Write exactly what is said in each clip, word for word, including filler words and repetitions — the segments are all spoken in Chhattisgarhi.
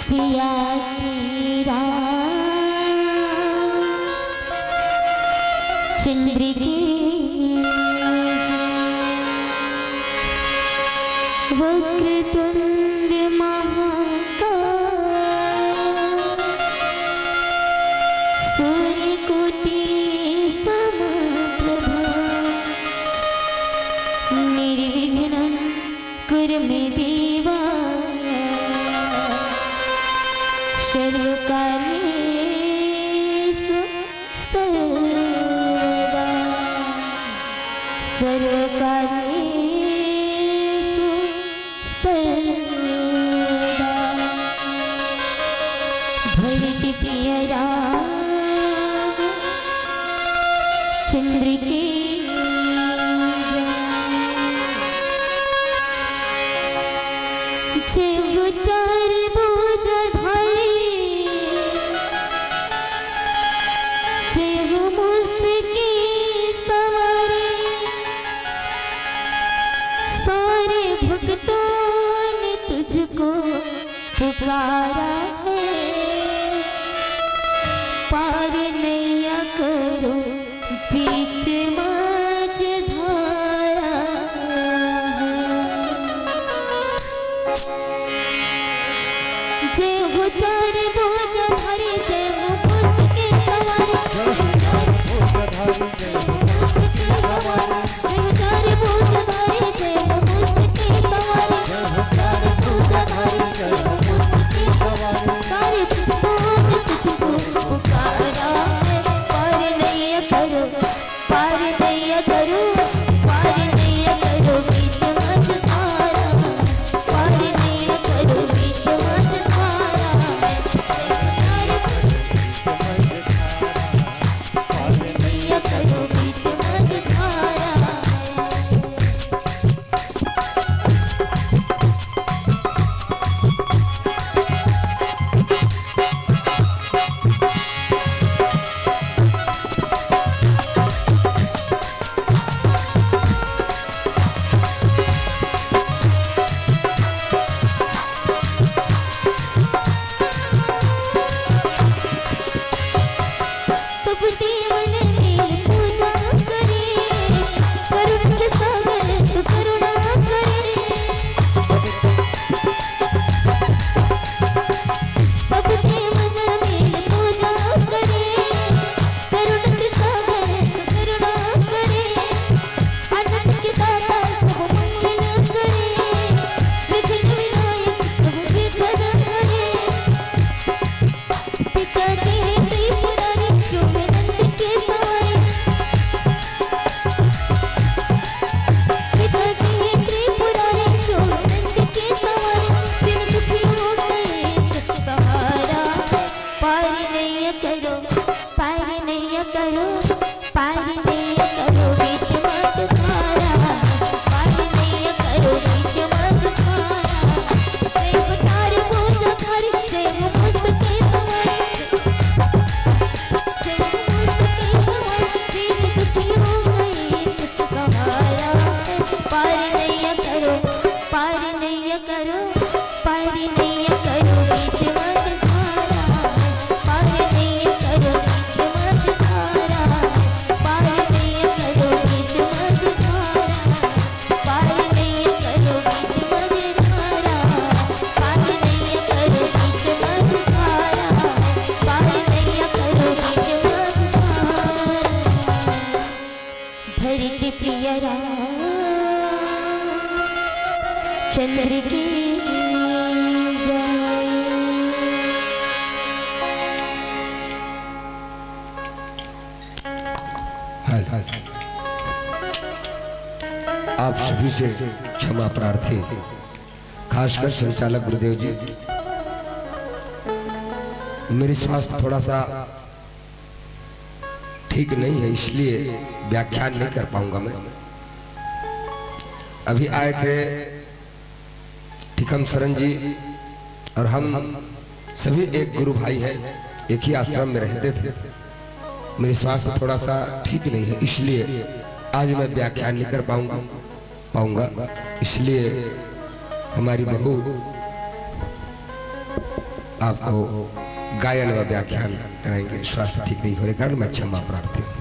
सिया की राम चंद्र की वक्रतुंड महाकाय सूर्य कोटि समप्रभा निर्विघ्नं कुरु मे देवा सर्वकार्येषु सर्वदा सर्वकार्येषु सर्वदा। भरत प्रिय राम चंद्र की जय। जय हो चारि भुज धारी, जय हो मुस्तकी सवारी, सारे भक्तों ने तुझको पुकारा है, पार नैया करो बीच मझधारा है। जय हो चारि भुज धारी, जय हो मुस्तकी सवारी। जय हो चारि भुज धारी, जय हो मुस्तकी सवारी। जय हो चारि भुज धारी, जय हो मुस्तकी सवारी। सारे भक्तों ने तुझको पुकारा है, पार नैया करो, पार नैया करो, पार नैया करो बीच मझधारा, पार नैया करो बीच मझधारा। पार नैया करो बीच मझधारा। सब देवन मिल पूजा करे, करुण के सागर तू करुणा करे। सब देवन मिल पूजा करे, करुण के सागर तू करुणा करे। आनंद के दाता सब मंगल करे, विघ्न विनायक सब विघ्न हरे। पिता जी त्रिपुरारी जो नंद के सवारी। पिता जी त्रिपुरारी जो नंद के सवारी। जिन दुखियों का एक सहारा है। पार नैया करो, पार नैया करो, पार नैया करो बीच मझधारा। पार नैया करो बीच मझधारा। जय हो चारि भुज धारी, जय हो मुस्तकी सवारी। जय हो मुस्तकी सवारी। जिन दुखियों का एक सहारा है। पार नैया करो, पार नैया करो, पार नैया करो बीच मझधारा। पार नैया करो बीच मझधारा। पार नैया करो बीच मझधारा। पार नैया करो बीच मझधारा। पार नैया करो बीच मझधारा। पार नैया करो बीच मझधारा। भरत प्रिय राम चंद्र की जय। हाय, हाय। आप सभी से क्षमा प्रार्थी, खासकर संचालक गुरुदेव जी, मेरी स्वास्थ्य थोड़ा सा ठीक नहीं है, इसलिए व्याख्यान नहीं कर पाऊंगा मैं। अभी आए थे टिकम शरण जी और हम सभी एक गुरु भाई हैं, एक ही आश्रम में रहते थे। मेरी स्वास्थ्य थोड़ा सा ठीक नहीं है, इसलिए आज मैं व्याख्यान नहीं कर पाऊंगा, पाऊंगा। इसलिए हमारी बहू आपको गायन व व्याख्यान कराएंगे। स्वास्थ्य ठीक नहीं होने के कारण मैं क्षमा प्रार्थी हूँ।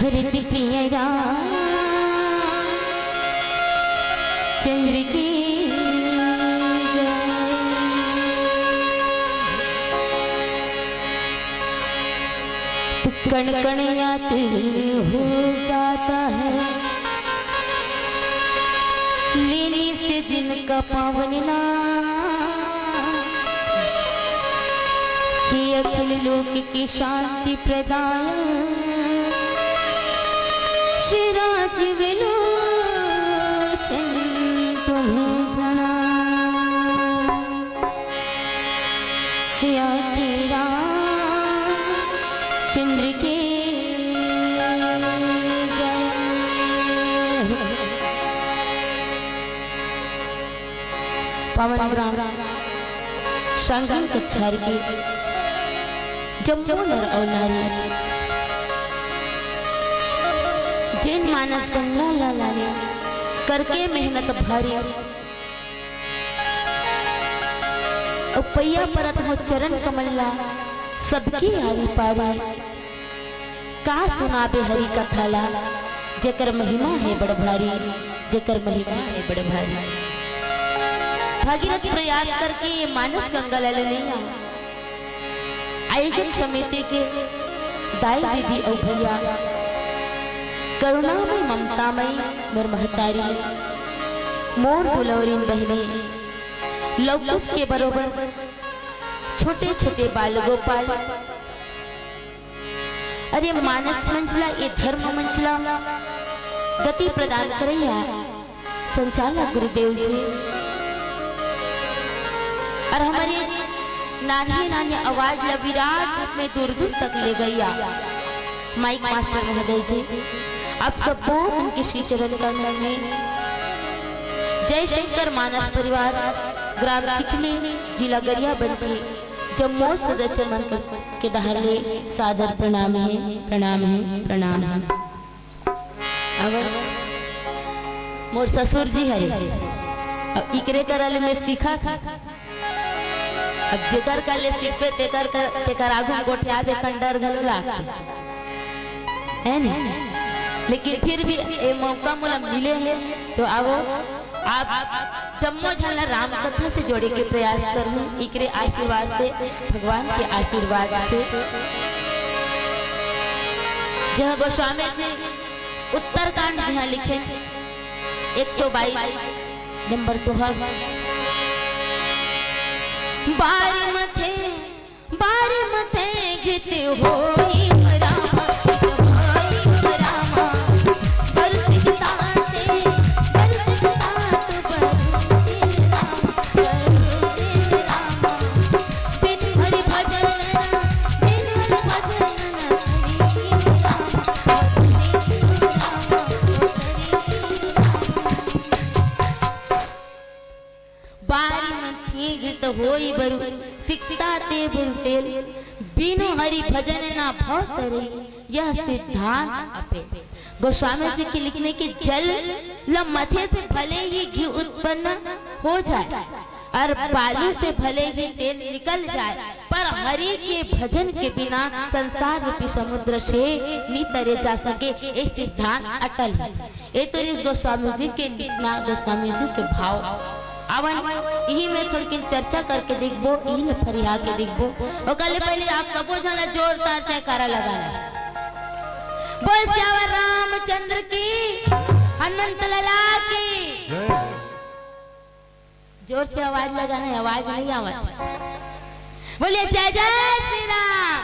भरत प्रिय राम चंद्र की जय। तू कण कण आतुर हो जाता है, लेने से जिनका पावन नाम। हे अखिल लोक के शांति प्रदायक, श्री राजीव लोचन तुम्हें प्रणाम। सिया की रामचंद्र की जय हो। पावन ग्राम सांगीन कछार के जम्मो नर अउ नारी, जेन मानस गंगा ला लाने करके मेहनत भारी, अउ पइया परत हो चरण कमल ला, सबके आरी पारी। का सुनाबे हरि कथा ला, जेकर महिमा हे बड़ भारी, जेकर महिमा हे बड़ भारी। भागीरथ प्रयास करके ये मानस गंगा ला लेने आ आयोजक समिति के दाई दीदी अउ भैया, करुणामय ममतामय मोर महतारी, मोर दुलौरिन बहिनी, लौकुश के बरोबर छोटे छोटे बाल गोपाल, अरे मानस मंच ला, ये धर्म मंच ला गति प्रदान करइया संचालक गुरुदेव जी, अउ हमर नान्हे नान्हे आवाज ला विराट रूप में दूर दूर तक ले गइया माइक मास्टर महोदय जी, आप सबो उनके श्री चरण कमल में जय शंकर मानस परिवार, ग्राम चिखली, जिला गरियाबंद के जम्मो सदस्य मन के डहर ले सादर प्रणाम हे, प्रणाम हे, प्रणाम हे। अब मोर ससुर जी हरे, अब इकरे करा ले मैं सीखा था। अब जेकर करा ले सीखबे, तेकर कर, तेकर आगू में गोठियाबे कन डर घलो लागथे, है नी? लेकिन फिर भी ये मौका मोला मिले हे, तो आवो, आप जम्मो झन ला राम कथा से जोड़े के प्रयास करहूं, इकरे आशीर्वाद से, भगवान के आशीर्वाद से। जहां गोस्वामी जी उत्तरकांड जहां लिखे, एक सौ बाईस नंबर दोहा, बार मथे बार मते घृत होई रामा, होई रामा। बरस तात, बरस तात, बरस रामा, बरस रामा। बिन हरि भजन, बिन हरि भजन न करी रामा, करी रामा, करी रामा। बारी मथे घृत होई बरु, सिकता ते बरु तेल। बिनु हरि भजन ना भव तरे, यह सिद्धांत अपेल। गोस्वामी जी के लिखने के जल ल मथे से भले ही घी उत्पन्न हो जाए, अउ बालू से भले ही तेल निकल जाए, पर हरि के भजन के बिना संसार रूपी समुद्र से नी तरे जा सके। ये सिद्धांत अटल हे। ये तो ऋषि गोस्वामी जी के लिखना, गोस्वामी जी के भाव। आवन, इही में थोड़किन चर्चा करके देखबो, इही में फरिया के देखबो। ओकर ले पहले आप सबो झन ला जोरदार जयकारा लगाना। बोल सियावर रामचंद्र की, हनुमंत लाला की। जय। जोर से आवाज लगाना हे, आवाज नहीं आवत। बोलिए जय जय श्री राम।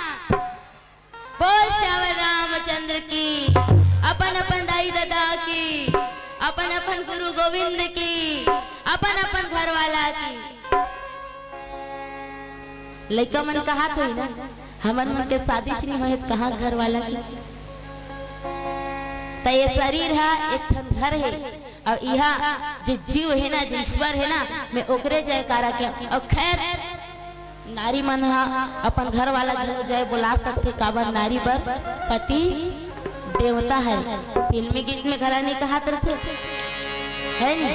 बोल सियावर रामचंद्र की, अपन अपन दाई ददा की, अपन अपन गुरु गोविंद की, अपन अपन घर वाला की। लइका मन कहात होही ना, हमर मन के शादी च नहीं होहे त कहाँ घर वाला की। त ये शरीर ह एक ठन घर हे, अउ इहा जे जीव हे ना, जे ईश्वर हे ना, में ओकरे जयकारा के। अउ खैर, नारी मन ह अपन घर वाला घलो जय बोला सकथे, काबर नारी बर पति देवता हरे। फिल्मी गीत में घला नहीं कहात रथे, हे नी?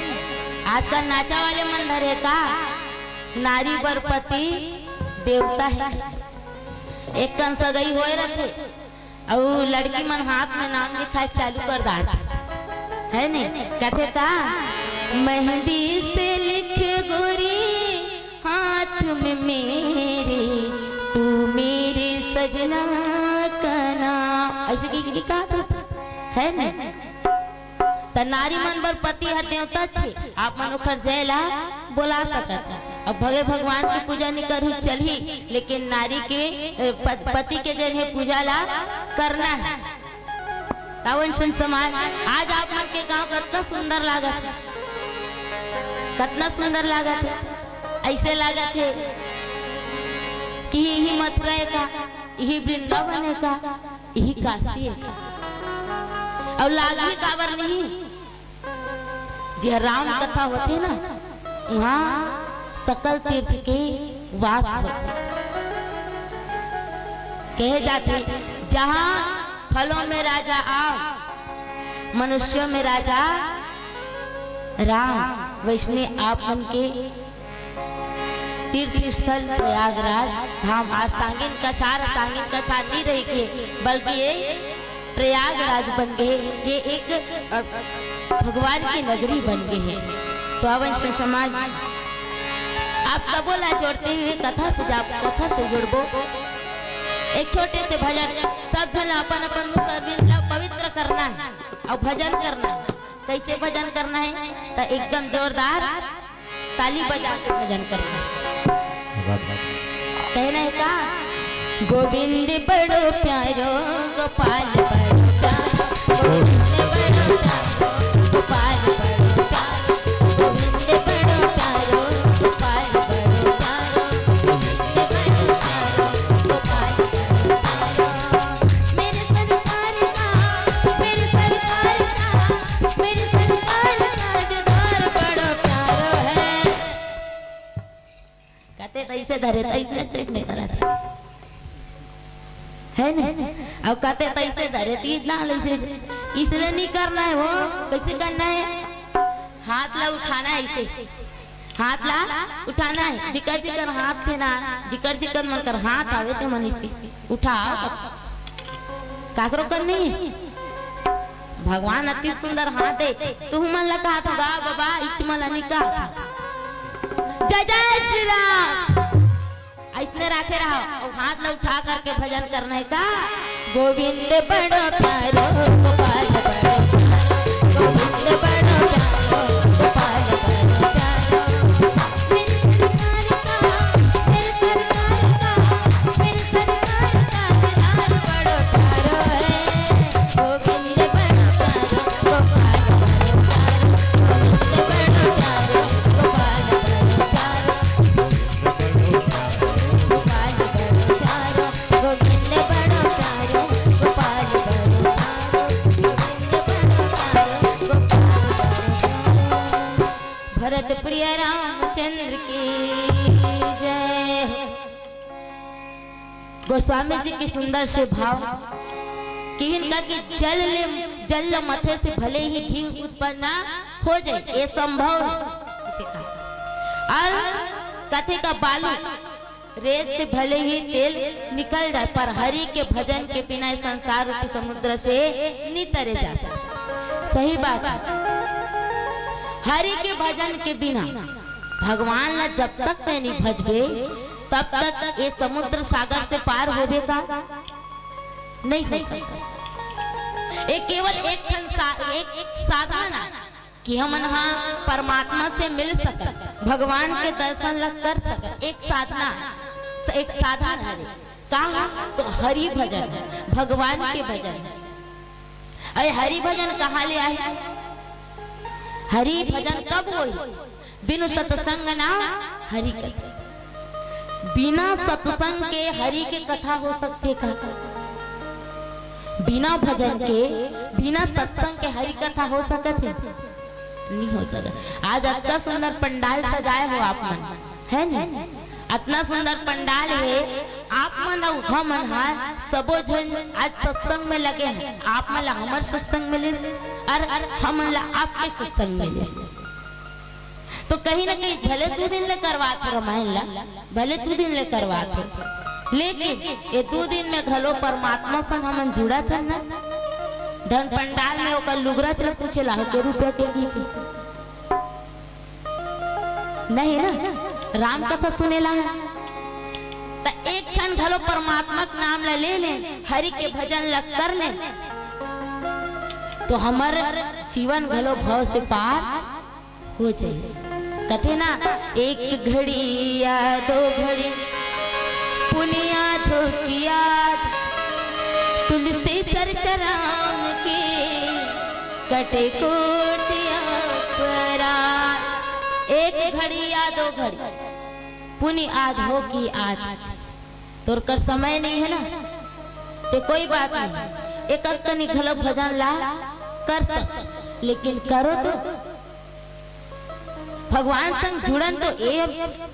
आजकल नाचा वाले मन धरे का, नारी बर पति देवता हे। एक कन सगई होए रथे, अउ लड़की मन हाथ में नाम लिखाए चालू कर डारथे, हे नी? कथे का, मेहंदी से लिख गोरी हाथ में मेरे, तू मेरे सजना का नाम, अइसे कहिके लिखाथे, हे नी? त नारी मन बर पति ह देवता हे, आप मन ओखर जय ला बोला सकत हे। अब भले भगवान के पूजा नइ करहू चलही, लेकिन नारी के, ए, प-, पति के जन हे पूजा ला करना हे। तावन सुन समाज, आज आप मन के गांव कतना सुंदर लागत हे, कतना सुंदर लागत हे। अइसे लागत हे कि इही मथुरा हे का, इही वृंदावन हे का, इही काशी हे का। अउ लागही काबर नहीं, जे राम कथा होथे ना, उहाँ सकल तीर्थ के वास होथे। कहे जाथे, जहाँ फलों में राजा आप, मनुष्यों में राजा राम। वइसने आप मन के तीर्थ स्थल प्रयागराज धाम आज सांगिन कछार, सांगिन कछार नहीं रहिगे, बल्कि ये प्रयागराज बन गे, ये एक, अ, भगवान की नगरी बन गे हे। तो आवन सुन समाज, आप सबो ला जोड़ते हुए कथा से जा, कथा से जुड़बो। एक छोटे से भजन, सब झन ला अपन अपन मुख अरविंद ला पवित्र करना हे अउ भजन करना हे। कइसे भजन करना हे? त एकदम जोरदार ताली बजा के भजन करना हे। कहना हे का? गोविंद बड़ो प्यारो, गोपाल बड़ो प्यारो, गोविंद बड़ो प्यारो, गोपाल बड़ो प्यारो, गोविंद बड़ो प्यारो, गोपाल बड़ो प्यारो, गोविंद बड़ो प्यारो, गोपाल बड़ो प्यारो। मेरे सरकार का, मेरे सरकार का, मेरे सरकार का दरबार बड़ो प्यारो है। कथे तइसे धरे, तइसने, तइसने करत हे। हे ने? अब कथे तइसे धरे, तीर ना ले से, इसलिए नहीं करना हे वो। कइसे करना हे? हाथ ला उठाना हे अइसे। हाथ ला उठाना हे। जिकर जिकर हाथ हे ना, जिकर जिकर मन कर हाथ आवे ते मन अइसे उठा। काकरो कर नहीं हे। भगवान अति सुंदर हाथ दे, तुहू मन ला कहाथों गा बाबा, इच मन ला नइ कहाथों। जय जय श्री राम। अइसने राखे रहो, अउ हाथ ला उठा करके भजन करना हे का? गोविंद बड़ो प्यारो, गोपाल बड़ो प्यारो, गोविंद बड़ो प्यारो, गोपाल बड़ो प्यारो। मेरे सरकार का, मेरे सरकार का, मेरे सरकार का दरबार बड़ो प्यारो है। गोविंद बड़ो प्यारो, गोपाल बड़ो प्यारो, गोविंद बड़ो प्यारो, गोपाल बड़ो प्यारो, गोपाल बड़ो प्यारो, गोविंद बड़ो प्यारो, गोपाल बड़ो प्यारो, गोविंद बड़ो प्यारो, गोपाल बड़ो प्यारो। भरत प्रिय रामचंद्र की जय हो। गोस्वामी जी के सुंदर से भाव किहिन का कि जल ले, जल ल मथे से भले ही घी उत्पन्न हो जाए, ये संभव हे। इसे कहा। अउ कथे का बालू रेत से भले ही तेल निकल जाए, पर हरि के भजन के बिना इस संसार रूपी समुद्र से नी तरे जा सकत। सही बात हे, हरि के भजन के बिना भगवान ला जब तक तैं नी भजबे, तब तक ये समुद्र सागर से पार होबे का? नहीं हो सकत। ये केवल एक ठन सा-, एक, एक साधन हे कि हमन हा परमात्मा से मिल सकत, भगवान के दर्शन ला कर सकत। एक साधना, एक साधन हरे। का हे? तो हरि भजन, भगवान के भजन। अरे हरि भजन कहाँ ले आही? हरि भजन कब होही? बिनु सत्संग ना हरि कथा। बिना सत्संग के हरि के कथा हो सकथे का? बिना भजन के, बिना सत्संग के हरि कथा हो सकत हे? नहीं हो सकत। आज अतना सुंदर पंडाल सजाए हो आप मन, हे नी? अतना सुंदर पंडाल हे, आप मन अउ हमन हा सबो झन आज सत्संग में लगे हन। आप मन ला हमर सत्संग मिलिस अउ हमन ला आपके सत्संग मिलिस। तो कहीं ना कहीं भले दू दिन ले करवात हो रामायण ला, भले दू दिन ले करवात हो, लेकिन ये दू दिन में घलो परमात्मा संग हमन जुड़त हन ना। धन पंडाल में ओकर लुगरा चला पूछे ला, "के रुपया के दी के?" नहीं ना, राम कथा सुने ला। त एक क्षण घलो परमात्मा के नाम ला ले ले, हरि के भजन ला कर ले, तो हमर जीवन घलो भव से पार हो जाही। कथे ना, एक घड़ी या दो घड़ी पुनिया धोकिया, तुलसी चर्चा राम की, कटे कोटि अपराध। एक घड़ी या दो घड़ी पुनि आध हो की आध, तोर कर समय नहीं हे ना, ते कोई बात नहीं, एक कनी घलो भजन ला कर सक, लेकिन करो तो भगवान संग जुड़न तो ए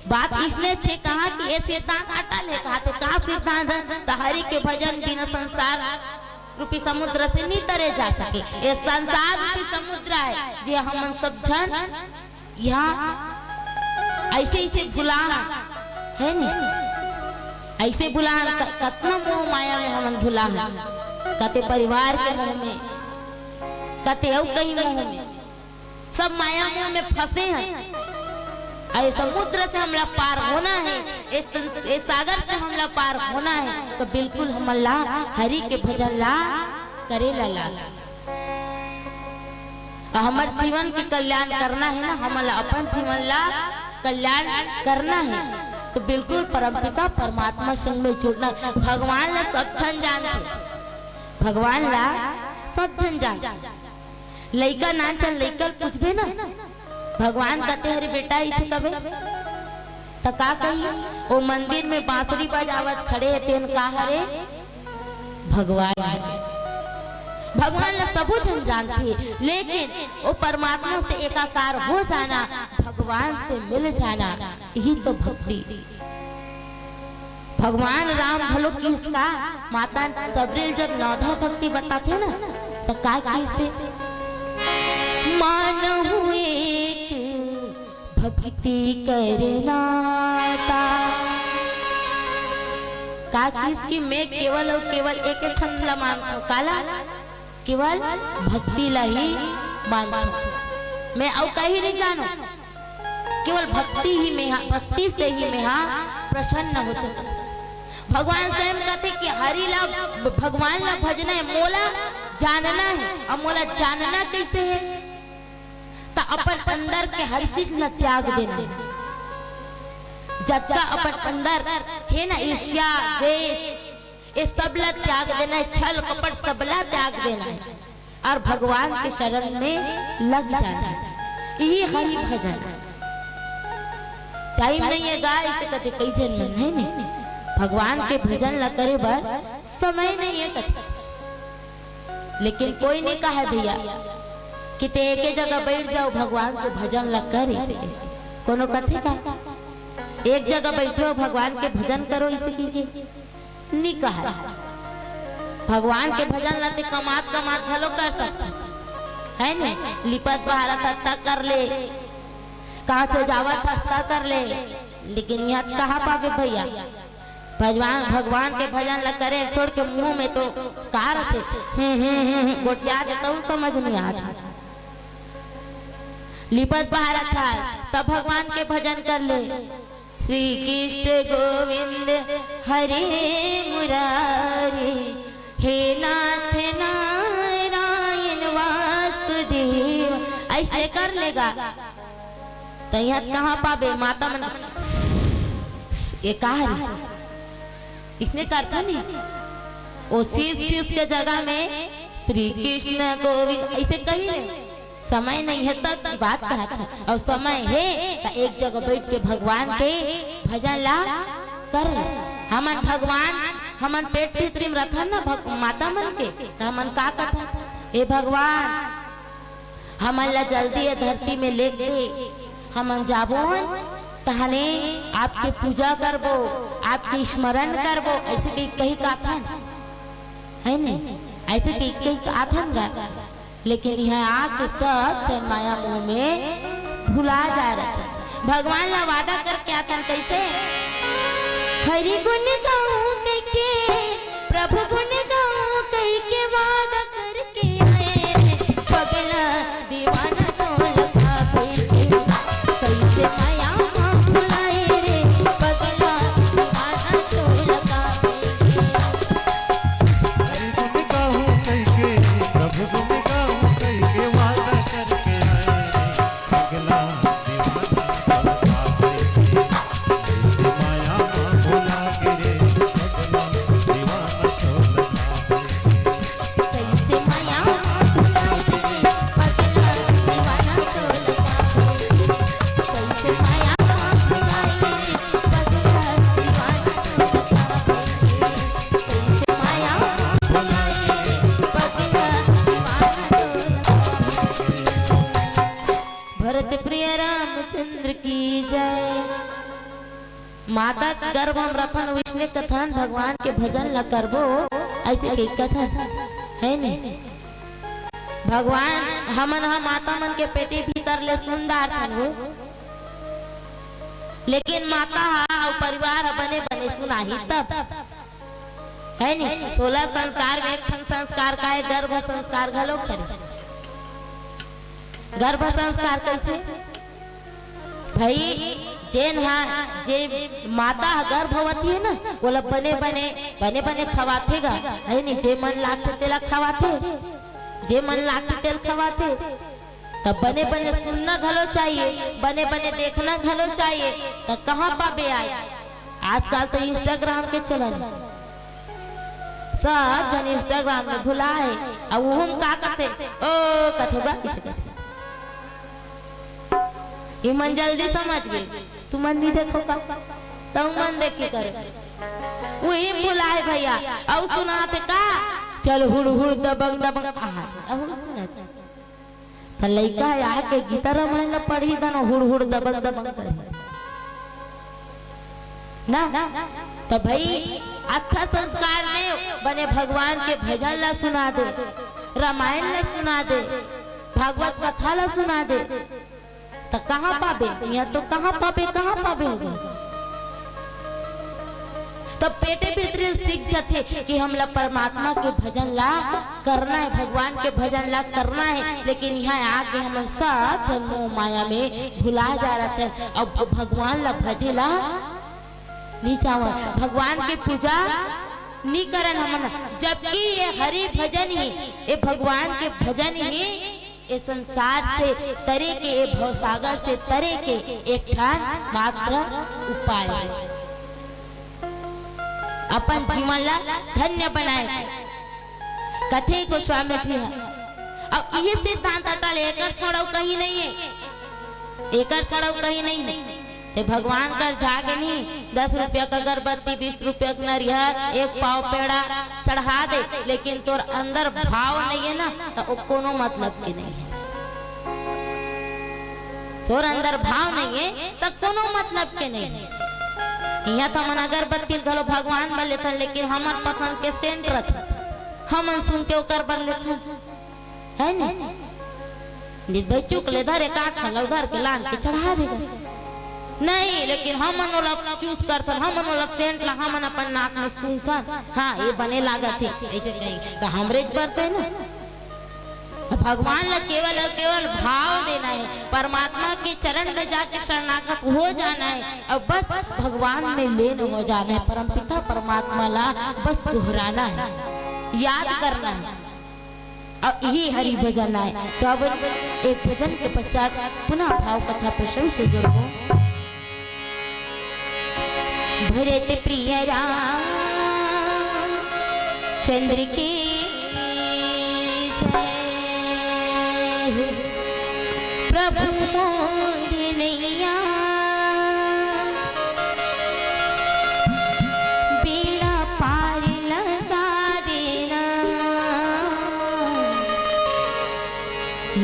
बात इसने छे कहा कि ए सिद्धांत अटल हे। कहा तो का सिद्धांत हे? त हरि के भजन बिना संसार रूपी समुद्र से नी तरे जा सके। ए संसार रूपी समुद्र हे, जे हमन सब झन यहाँ ऐसे ऐसे भुला हे नी, ऐसे भुला क-, कतना मोह माया में हमन भुला, कते परिवार के मोह में, कते अउ कहीं मोह में, सब माया मोह में फंसे हन। अउ ये समुद्र से हमला पार होना हे, ये सं-, ये सागर से हमला पार होना हे, तो बिल्कुल हमन ला हरि के भजन ला करे ला लाग। अउ हमर जीवन के कल्याण करना हे ना, हमन ला अपन जीवन ला कल्याण करना हे, तो बिल्कुल परमपिता परमात्मा संग में जुड़ना। भगवान ला सब झन जानथे, भगवान ला सब झन जानथे। लइका नान चन लइका ल पूछबे ना, भगवान कते हरे बेटा, इसे कबे त का कही? ओ मंदिर में बांसुरी बजावत खड़े हे, तेन का हरे? भगवान हरे। भगवान ला सबो झन जानथे, लेकिन ओ परमात्मा से एकाकार हो जाना, भगवान से मिल जाना, यही तो भक्ति। भगवान राम घलो किहिस का, माता सबरी ल जब नवधा भक्ति बताथे ना, त का किहिस हे? मानहु एक भक्ति करना ता। का किहिस कि मैं केवल अउ केवल एक ठन ला मानथंव, काला? केवल भक्ति ला ही मानथंव, मैं अउ कहीं नहीं जानों। केवल भक्ति ही में हा, भक्ति से ही में हा प्रसन्न होथे। भगवान स्वयं कथे कि हरि ला, भगवान ला भजना हे, मोला जानना हे। अउ मोला जानना कइसे हे? त अपन अंदर के हर चीज ला त्याग देना हे। जतका अपन अंदर हे ना, ईर्ष्या, द्वेष, ये सब ला त्याग देना हे, छल कपट सब ला त्याग देना हे। अउ भगवान के शरण में लग जाना हे। यही हरि भजन। टाइम नहीं हे गा, इसे कथे कई झन मन हे नहीं, भगवान के भजन ला करे बर समय नहीं हे कथे। लेकिन कोई नहीं कहे भैया कि ते एके जगह बैठ जाओ, भगवान के भजन ला कर, इसे कोनो कथे का? एक जगह बैठो, भगवान के भजन करो, इसे कीजिए। नी कहा। भगवान के भजन ला ते कमात कमात घलो कर सकत, हे ने? लिपत बहारत हत्ता कर ले, कहाँ चो जावत हस त कर ले, लेकिन इहाँ कहाँ पाबे भैया? भगवान, भगवान के भजन ला करे छोड़ के मुंह में तो का रथे? हम्म, हम्म, हम्म, हम्म, गोठिया दे तहू समझ नहीं आत। लिपत बहारत हस तब भगवान के भजन कर ले। श्री कृष्ण गोविंद हरे मुरारी, हे नाथ नारायण वासुदेव, ऐसने कर ले गा। त इहाँ कहाँ पाबे माता मन? ये का हरे? इसने करथन नहीं। ओ शीश, शीश के जगह में श्री कृष्ण गोविंद ऐसे कही ले। समय नहीं है तब की बात कहत है, अउ समय हे त एक जगह बैठ के भगवान के भजन ला कर ले। हमन भगवान, हमन पेट भीतरी में रथन ना भग-, माता मन के, त हमन का कथन? हे भगवान, हमन ला जल्दी ये धरती में लेके हमन जाबोन, तहने आपके पूजा करबो, आपके स्मरण करबो, ऐसे कही, कही काथन, है नहीं? ऐसे कही, कही काथन गा, लेकिन यहाँ आके सब जन माया मोह में भुला जा रहे। भगवान ला वादा करके आथन कैसे? हरि गुण गाऊं कह के, प्रभु गुण गाऊं कह के वादा करके आए रे पगला दीवाना ढोल खाबे। कैसे माया मा भुलाए रे पगला दीवाना ढोल खाबे। हरि गुण गाऊं कह के, प्रभु गुण गाऊं कह के वादा करके आए रे पगला दीवाना ढोल खाबे। कैसे माया मा भुला के रे पगला दीवाना ढोल खाबे। कैसे माया मा भुला के रे पगला दीवाना ढोल खाबे। कैसे माया मा भुला के रे पगला दीवाना ढोल खाबे। कैसे माया मा भुला के रे पगला दीवाना ढोल खाबे। भरत प्रिय रामचंद्र की जय। माता गर्भ हम रथन विष्णु कथन, भगवान के भजन ला करबो, ऐसे कही कथन, है नहीं? भगवान, हमन ह माता मन के पेटी भीतर ले सुन डारथन वो, लेकिन माता ह अउ परिवार ह बने बने सुनाही तब, है नहीं? सोलह संस्कार में एक ठन संस्कार का है, गर्भ संस्कार घलो करे। गर्भ संस्कार कैसे? भाई, जेन हा, जे माता ह गर्भवती है ना, ओला बने बने, बने बने खवाथे गा, है नी? जे मन लागथे तेला खवाथे, जे मन लागथे तेला खवाथे। तब बने बने सुनना घलो चाहिए, बने बने देखना घलो चाहिए। त कहाँ पाबे आय? आजकल तो Instagram के चलन, सब झन Instagram में भुलाए, अउ उहू म का कथे, ओ कथे गा, किसे कथे। ये मन जल्दी समझ गए, तुमन नहीं देखो का, तुमन देख के करे। वही भुलाए भैया, अउ सुनाते का, चल हुड़ हुड़ दबंग दबंग, आहा, अउ सुनाते। त लइका ह आके गीता रामायण ल पढ़ही, दन हुड़ हुड़ दबंग दबंग करही। ना, त भाई, अच्छा संस्कार दे, बने भगवान के भजन ला सुना दे, रामायण ला सुना दे, भागवत कथा ला सुना दे, त कहाँ पाबे? इहाँ तो कहाँ पाबे, कहाँ पाबे हो गए? तब पेटे भीतरी सीख जाथे कि हमला परमात्मा के भजन ला करना है, भगवान के भजन ला करना है, लेकिन इहाँ आके हमन सब झन मोह माया में भुला जा रथन। अब भगवान ला भजे ला नहीं चाहन, भगवान के पूजा नहीं करन हमन, जबकि ये हरि भजन ही, ये भगवान के भजन ही ये संसार से तरे के, ये भवसागर से तरे के एक ठन मात्र उपाय है। अपन जीवन ला धन्य बनाए के। कथे गोस्वामी जी ह, अब इही सिद्धांत अटल, एकर छोड़ाऊ कहीं नहीं है, एकर छोड़ाऊ कहीं नहीं है। ते भगवान कर जागे नहीं, दस रुपया का अगरबत्ती, बीस रुपया का नरियर, एक पाव पेड़ा चढ़ा दे, लेकिन तोर अंदर भाव नहीं है ना, तो ओ कोनो मतलब के नहीं है। तोर अंदर भाव नहीं है, तो कोनो मतलब के नहीं है। इहाँ तो हमन अगरबत्ती घलो भगवान बर लेथन, लेकिन हमर पसंद के सेंट रथे, हमन सुन के ओकर बर लेथन, है नी? पंडित भाई चुक ले धरे काठ ल, उधर के लान के चढ़ा देगा। नहीं, लेकिन हमन ओला चूस करथन, हमन ओला सेंट ला हमन अपन नाक में सूंघथन। हाँ, ये बने लागत हे, ऐसे कही तो हमरे ज बरते ना। भगवान ला केवल और केवल भाव देना है, परमात्मा के चरण में जाके शरणागत हो जाना है और बस भगवान में लीन हो जाना है। परमपिता परमात्मा ला बस दोहराना है, याद करना है। अब यही हरि भजन आए। तो अब एक भजन के पश्चात पुनः भाव कथा प्रसंग से जुड़बो। भरत प्रिय राम चंद्र की जय। प्रभु मोर नैया बेड़ा पार लगा देना,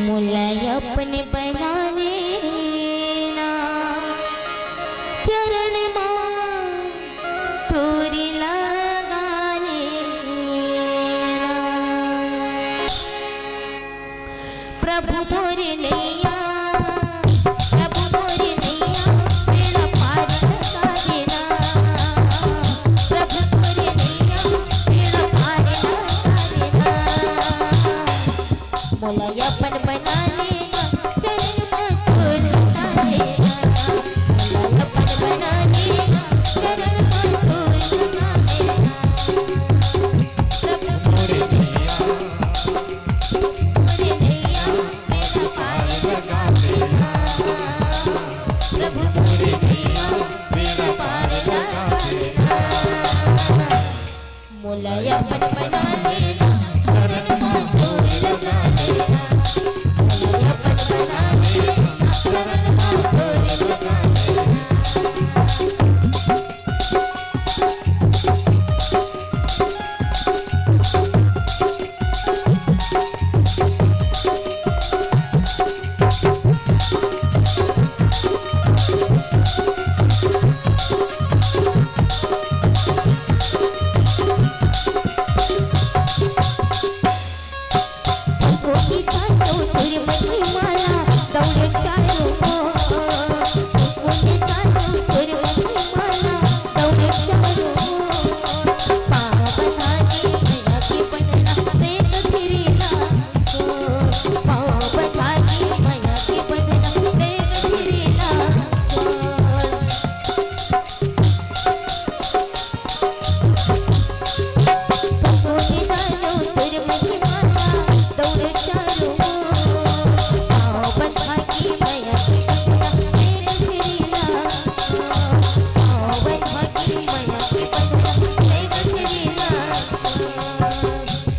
मोला अपन बना लेना, चरण मा तोर लगा लेना। प्रभु मोर नैया, प्रभु मोर नैया, बेड़ा पार लगा देना। प्रभु मोर नैया, बेड़ा पार लगा देना। मोला अपन बना लेना, चरण मा तोर लगा देना। मोला अपन बना लेना, चरण मा तोर लगा देना। प्रभु मोर नैया, मोर नैया, बेड़ा पार लगा देना। प्रभु मोर नैया, बेड़ा पार लगा देना। मोला अपन बना लेना, चरण मा तोर लगा देना। मोला अपन बना लेना, चरण मा तोर लगा देना।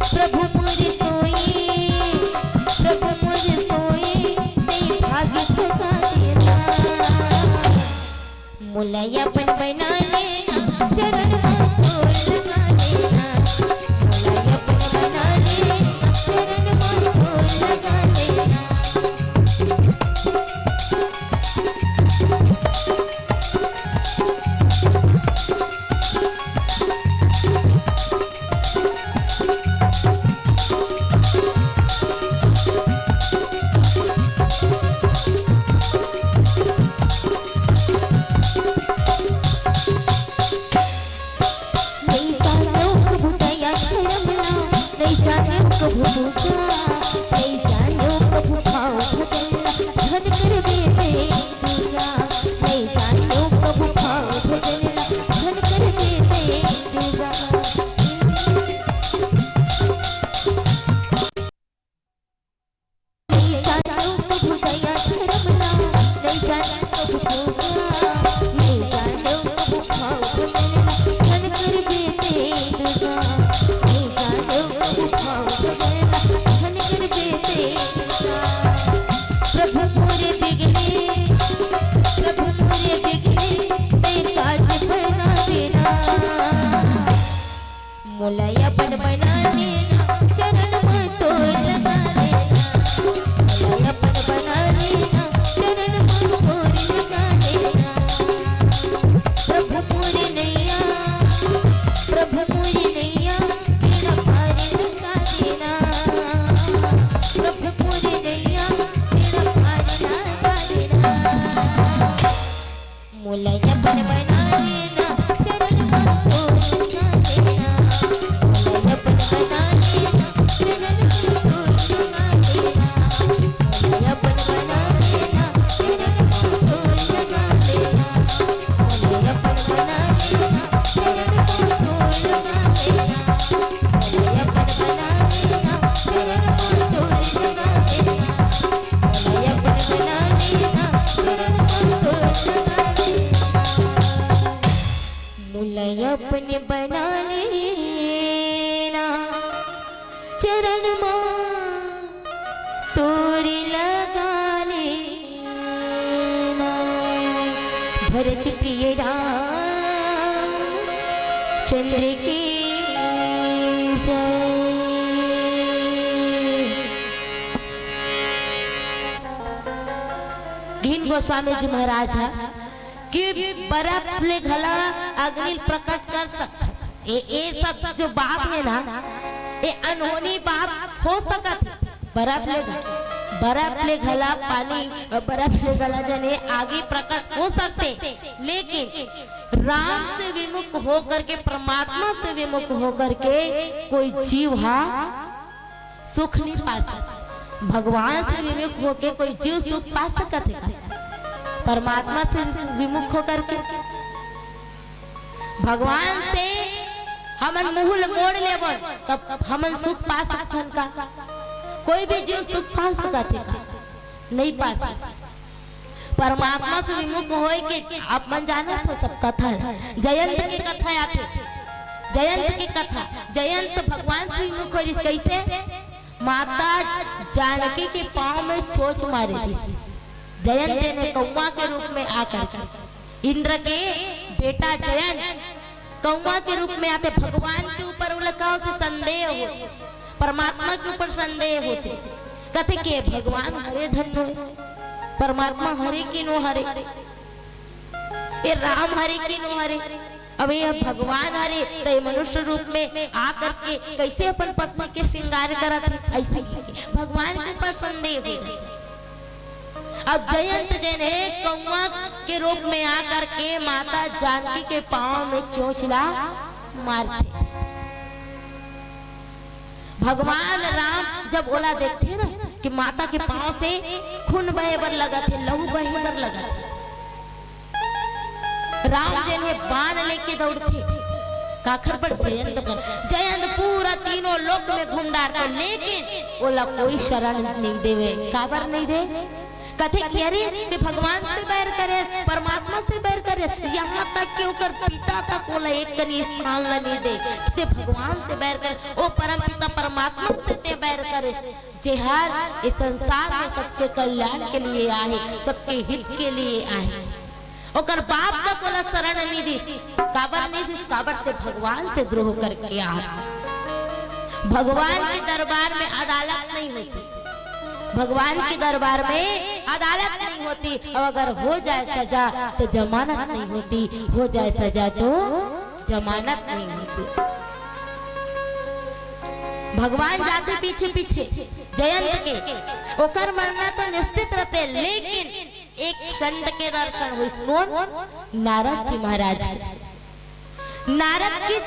प्रभु मोर सोई, प्रभु मोर सोई, तैं भाग जगा देना। मोला अपन बना लेना, चरण मा तोर लगा देना। मोला अपन बना लेना, चरण मा तोर लगा देना। प्रभु मोरे बिगड़े, प्रभु मोरे बिगड़े, तैं काज बना देना। मोला अपन बना लेना, चरण मा तोर लगा लेना। मोला अपन बना लेना, चरण मा तोर लगा लेना। प्रभु मोरे नैया, प्रभु मोरे नैया, बेड़ा पार लगा देना। प्रभु मोर मुलय अपने बना लेना, चरण मा तोर लगा लेना। भरत प्रिय राम चंद्र की जय। गहिन गोस्वामी जी महाराज ह कि बरफ ले घला अग्नि प्रकट कर सकत। ए, ए सब जो बाप हे ना, ए अनहोनी बाप हो सकत हे। बरफ ले, बरफ ले घला पानी, बरफ ले घला जने आगी प्रकट हो सकथे, लेकिन राम से विमुख होकर के, परमात्मा से विमुख होकर के कोई जीव हा सुख नहीं पा सकत। भगवान से विमुख होके कोई जीव सुख पा सकत हे का? परमात्मा से विमुख होकर के भगवान से हमन मुंह ल मोड़ लेबन, तब हमन सुख पा सकथन का? कोई भी जीव सुख पा सकत हे का? नहीं पा सकत। परमात्मा से विमुख होए के आप मन जानत हो सब कथा ल। जयंत के कथा आथे, जयंत के कथा। जयंत भगवान से विमुख हो रिस। कैसे? माता जानकी के पांव में चोंच मारे रिस। जयंत ने कौवा के रूप में आकर के, इंद्र के बेटा जयंत कौवा के रूप में आथे। भगवान के ऊपर ओला का होथे? संदेह होथे, परमात्मा के ऊपर संदेह होथे। कथे के भगवान हरे धन्य हे, परमात्मा हरे कि नो हरे, ए राम हरे कि नो हरे। अब ये भगवान हरे त ये मनुष्य रूप में आ करके कैसे अपन पत्नी के श्रृंगार करत हे? ऐसे करके भगवान के ऊपर संदेह हो जाए। अब जयंत जेन हे कौवा के रूप में आ करके माता जानकी के पांव में चोंच ला मारथे। भगवान राम जब ओला देखथे ना कि माता के पांव से खून बहे बर लगत हे, लहू बहे बर लगत हे, राम जेन हे बाण लेके दौड़थे, काखर बर? जयंत बर। जयंत पूरा तीनों लोक में घूम डारथे, लेकिन ओला कोई शरण नहीं देवे। काबर नहीं दे? कथे कि अरे, ते भगवान से बैर करे, परमात्मा से बैर करे, यहाँ तक कि ओकर पिता तक ओला एक कनी स्थान ला नहीं दे। ते भगवान से बैर करे, ओ परम पिता परमात्मा से ते बैर करे, जेहर ए संसार में सबके कल्याण के लिए आहे, सबके हित के लिए आहे। ओकर बाप तक ओला शरण नहीं दिस। काबर नहीं दिस? काबर ते भगवान से द्रोह करके आ। भगवान के दरबार में अदालत नहीं होती, भगवान के दरबार में अदालत नहीं होती। और अगर हो जाए सजा तो जमानत नहीं होती, हो जाए सजा तो जमानत नहीं होती। भगवान जाथे पीछे पीछे जयंत के, ओकर मरना तो निश्चित रहते, लेकिन एक संत के दर्शन होइस। कोन? नारद जी महाराज के। नारद के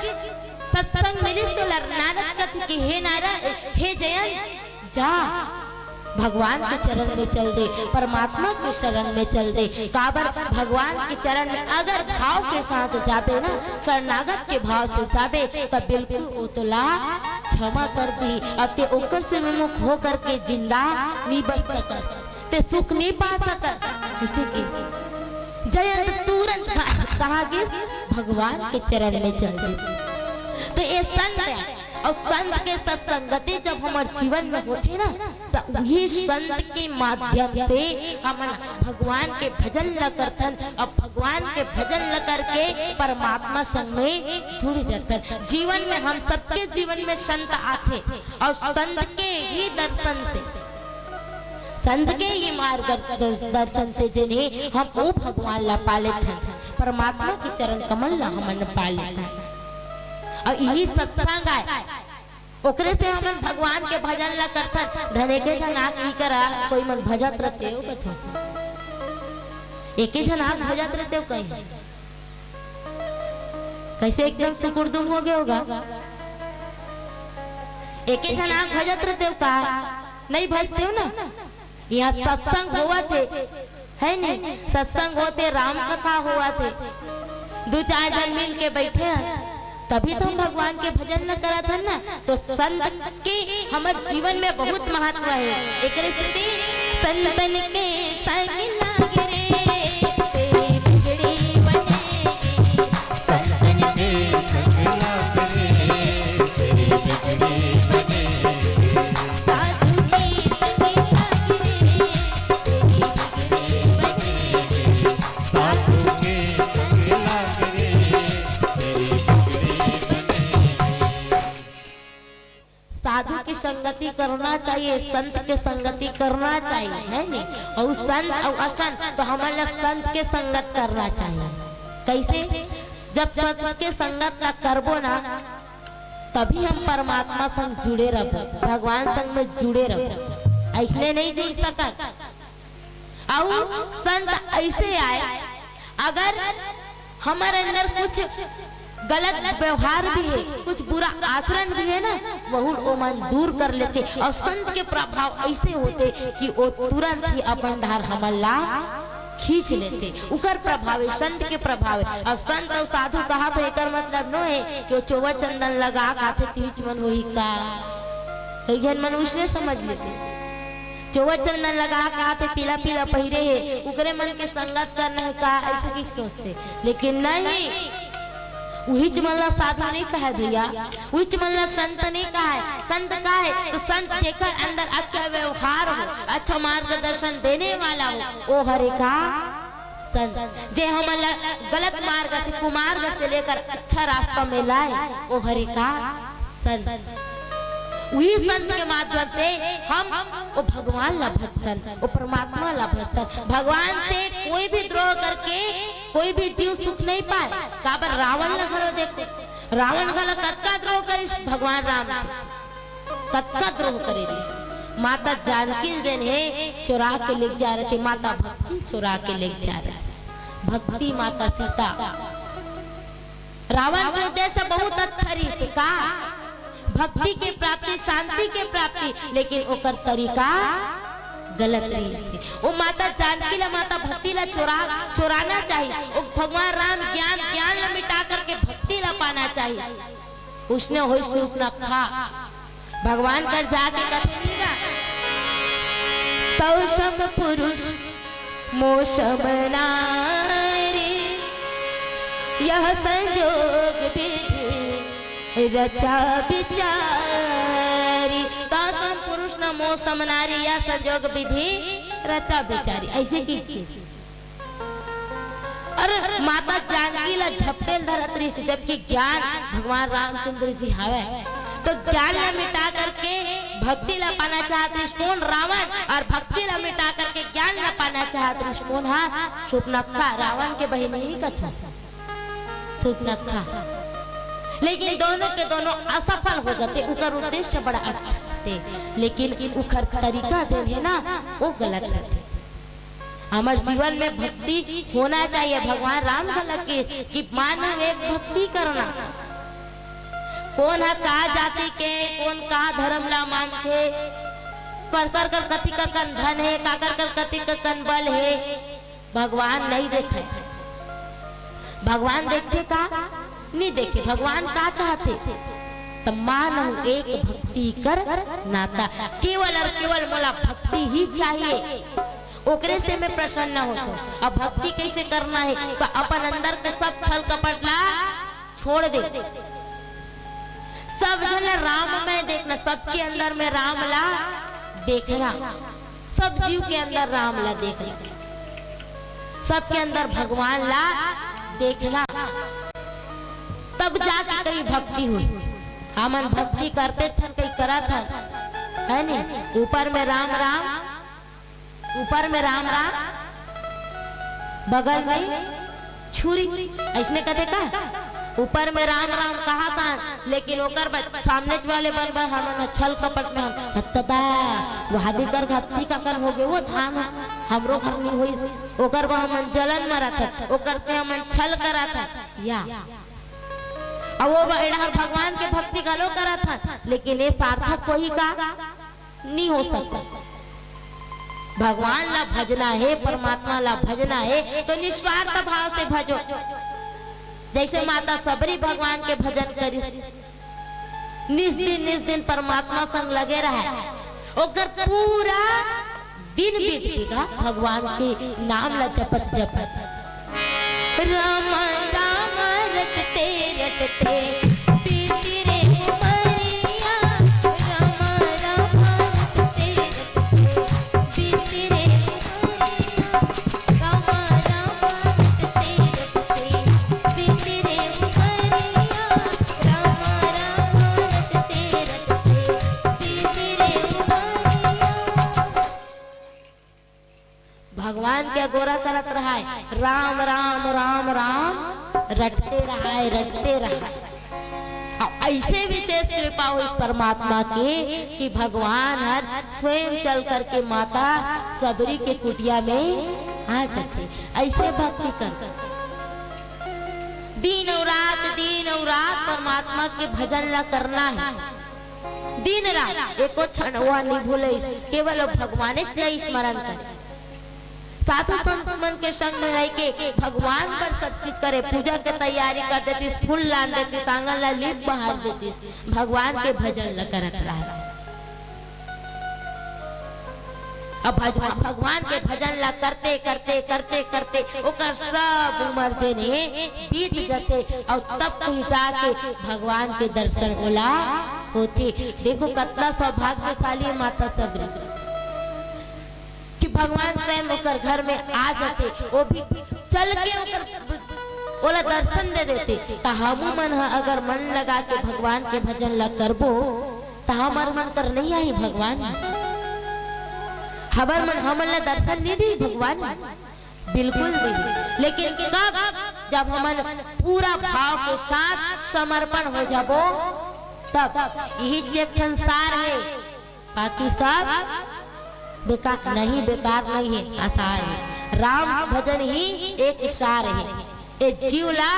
सत्संग मिलिस, तो नारद कथे कि हे नारद, हे जयंत, जा भगवान के चरण में चल दे, परमात्मा के शरण में चल दे। काबर? भगवान के चरण में अगर भाव के साथ जाबे ना, शरणागत के भाव से जाबे, तब बिल्कुल ओ तोला क्षमा कर दी। अब ते ओकर से विमुख होकर के जिंदा नहीं बच सकस, ते सुख नहीं पा सकस। किसी की जयंत तुरंत कहा, कहा कि भगवान के चरण में चल दे। तो ये संत है, और संत के सत्संगति जब हमर जीवन में होथे ना, त उही संत के माध्यम से हमन भगवान के भजन ल करथन, और भगवान के भजन ल करके परमात्मा संग में जुड़ जाथन। जीवन में हम सबके जीवन में संत आथे, और संत के ही दर्शन से, संत के ही मार्ग दर्शन से जेन हे हम ओ भगवान ला पा लेथन, परमात्मा के चरण कमल ला हमन पा लेथन। और यही सत्संग आय, ओकरे से हमन भगवान के भजन ला करथन। धने के झन आके करा कोई मन भजत रथे हो कथे। एके झन आग भजत रहितेव कहीं। कइसे एकदम सुकुरदुम हो गे होगा? एके झन आग भजत रहितेव का? नइ भजतेव ना। इहाँ सत्संग होवत हे, हे नी? सत्संग होत हे, राम कथा होवत हे, दू चार झन मिल के बइठे हन, तभी तो हम भगवान के भजन न करत हन ना। तो संत के हमर जीवन में बहुत महत्व हे। एकरे सेती संतन के संग लाग रे, तेरी बिगड़ी बनेगी। संतन के संग लाग रे, तेरी बिगड़ी बनेगी। साधु के संग लाग रे, तेरी बिगड़ी बनेगी। साधु के संग लाग रे, तेरी बिगड़ी बनेगी। साधु के संगति करना चाहिए, संत के संगति करना चाहिए, हे नी? अउ संत अउ असंत तो हमन ला संत के संगत करना चाहिए। कइसे? जब संत के संगत ला करबो ना, तभी हम परमात्मा संग जुड़े रहबो, भगवान संग में जुड़े रहबो। अइसने नइ जुड़ सकत। अउ संत अइसे आय, अगर हमर अंदर कुछ गलत व्यवहार भी हे, कुछ बुरा आचरण भी हे ना, वहू ओमन दूर कर लेथे। अउ संत के प्रभाव अइसे होथे कि ओ तुरंत ही अपन डहर हमन ला खींच लेथे। उकर प्रभाव हे, संत के प्रभाव हे। अउ संत अउ साधु कहा तो एकर मतलब नो हे कि ओ चोवा चंदन लगा के आथे, तीच मन होही का? कई झन मन उसने समझ लेथे। चोवा चंदन लगा के आथे, पीला पीला पहिरे हे, उकरे मन के संगत करना हे का, अइसे कहिके सोचथे। लेकिन नहीं, उहीच मन ला साधु नइ कहय भइया, उहीच मन ला संत नइ कहय। संत का हे? तो संत जेकर अंदर अच्छा व्यवहार हो, अच्छा मार्गदर्शन देने वाला हो, ओ हरे का संत। जे हमन ला गलत मार्ग से, कुमार्ग से लेकर अच्छा रास्ता में लाय, ओ हरे का संत। उही संत के माध्यम से हम ओ भगवान ला भजथन, ओ परमात्मा ला भजथन। भगवान से कोई भी द्रोह करके कोई भी जीव सुख नइ पाय। काबर? रावण ला घलो देखो, रावण घलो कतका द्रोह करिस भगवान राम से, कतका द्रोह करे रिहिस। माता जानकी ल जेन हे चोरा के लेग जा रहिथे, माता भक्ति ल चोरा के लेग जा रहिथे। भक्ति माता सीता, रावण के उद्देश्य बहुत अच्छा रिहिस का, भक्ति के प्राप्ति, शांति के प्राप्ति, लेकिन ओकर तरीका गलत रिहिस। ओ माता जानकी ला, माता भक्ति ला चोरा, चोराना चाहिए। ओ भगवान राम ज्ञान, ज्ञान ला मिटा करके भक्ति ला पाना चाहिए। उसने होई सूर्पनखा, भगवान कर जाके कथे नहीं ना, तौ सम पुरुष मो सम नारी, यह संजोग विधि रचा विचारी। तौ सम पुरुष न मो सम नारी, यह संजोग विधि रचा विचारी। अइसे कहिके अउ माता जानकी ला झपटे ल धरत रहिस, जबकि ज्ञान भगवान रामचंद्र जी हवय, तो ज्ञान ला मिटा करके भक्ति ला पाना चाहत रहिस कोन? रावण। अउ भक्ति ला मिटा करके ज्ञान ला पाना चाहत रहिस कोन? हा, सूर्पनखा, रावण के बहिनी ही कथे सूर्पनखा। लेकिन दोनों के दोनों असफल हो जाथे, उकर उद्देश्य बड़ा अच्छा थे, लेकिन उकर तरीका जो हे ना, वो गलत रहिथे। हमर जीवन में भक्ति होना चाहिए। भगवान राम घला कहिस कि मानव एक भक्ति करना। कोन ह का जाति के, कोन का धर्म ला मानथे, काकर कर कति कन धन हे, काकर कर कति कन बल हे, भगवान नइ देखय। भगवान देखथे का? नइ देखे। भगवान का चाहथे? त मानव एक भक्ति कर नाता, केवल अउ केवल मोला भक्ति ही चाहिए। ओकरे से मैं प्रसन्न होथों। अब भक्ति कइसे करना हे? त अपन अंदर के सब छल कपट ला छोड़ दे। सब झन ला राममय देखना, सबके अंदर में राम ला देखना, सब जीव के अंदर राम ला देखना, सबके अंदर भगवान ला देखना, तब जाके कहीं भक्ति होही। हमन भक्ति करते ठन कहीं करत हन, हे नी? ऊपर में राम राम, ऊपर में राम राम, बगल में छुरी, अइसने कथे का? ऊपर में राम राम कहा था, लेकिन ओकर बाद सामने वाले बन बर हमन ह छल कपट में हम हत्तदा, वादी कर घत्ती का कन हो गए, वो धान ह, हमरो घर नहीं होई, ओकर बर हमन जलन मरत हन, ओकर से हमन छल करत हन। या अब वो ब-, एडहर भगवान के भक्ति घलो करत हन, लेकिन ये सार्थक होही का? नहीं हो सकता। भगवान ला भजना हे, परमात्मा ला भजना हे, तो निस्वार्थ भाव से भजो। जैसे माता सबरी भगवान के भजन करिस, निस दिन, निस दिन परमात्मा संग लगे रहे, ओकर पूरा दिन बीत गे गा भगवान के नाम ला जपत जपत। राम राम रटते रटते बीती रे उमरिया, राम राम रटते रटते बीती रे उमरिया, राम राम रटते रटते बीती रे उमरिया, राम राम रटते रटते बीती रे उमरिया। भगवान के अगोरा करत रहाय, राम राम राम राम रटते रहाय, रटते रहाय। अब ऐसे विशेष कृपा हो इस परमात्मा के कि भगवान हर स्वयं चल करके माता सबरी के कुटिया में आ जाथे। ऐसे भक्ति कर, दिन और रात, दिन और रात परमात्मा के भजन ला करना है। दिन रात एको क्षण ओहा नि भूलइस, केवल भगवानेच ला स्मरण करे। साधु संत मन के संग में रह के भगवान बर सब चीज करे, पूजा के तैयारी कर देतिस, फूल लान देतिस, आंगन ला लीप बहार देतिस, भगवान के भजन ला करत रहे। अब भज-, भगवान के भजन ला करते, करते, करते, करते ओकर सब उमर जेन हे बीत जथे, अउ तब कहीं जाके भगवान के दर्शन ओला होथे। देखो कतना सौभाग्यशाली हे माता सबरी कि भगवान स्वयं ओकर घर में आ जाथे, वो भी चल के ओकर, ओला दर्शन दे देथे। त हमू मन ह अगर मन लगा के भगवान के भजन ला करबो, त हमर मन कर नहीं आही भगवान, हमर मन हमन ला दर्शन नहीं दी भगवान। बिल्कुल नहीं, लेकिन कब? जब हमन पूरा भाव के साथ समर्पण हो जाबो, तब। यही एक ठन सार हे, बाकी सब बेकार नहीं, बेकार नहीं हे, असार हे। राम भजन ही एक सार हे। ए जीव ला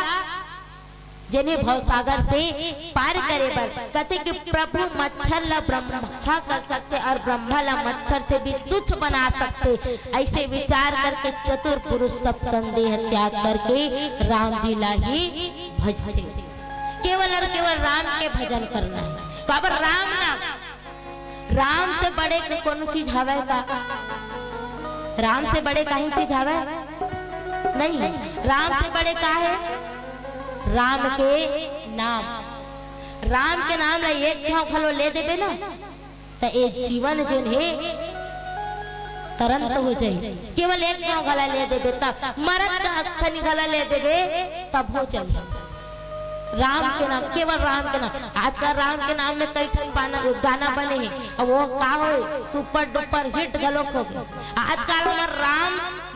जेने भवसागर से पार करे बर कथे कि प्रभु मच्छर ला ब्रह्मा कर सकथे अउ ब्रह्मा ला मच्छर से भी तुच्छ बना सकथे। ऐसे विचार करके चतुर पुरुष सब संदेह त्याग करके राम जी ला ही भजथे। केवल अउ केवल राम के भजन करना हे। काबर राम नाम राम से बड़े के कोनो चीज हवय का? राम से बड़े काहीं चीज हवय? नहीं है। राम से बड़े का हे? राम के नाम। राम के नाम ला एक घाव घलो ले देबे ना, त ए जीवन जेन हे तरंत हो जाही। केवल एक घाव घला ले देबे, तब मरत का अखनी घला ले देबे, तब हो जाही। राम के नाम, केवल राम के नाम। आजकल राम के नाम में कई ठन बाना, गाना बने हे, अब वो का होय, सुपर डुपर हिट घलोक हो गे। आजकल हमर राम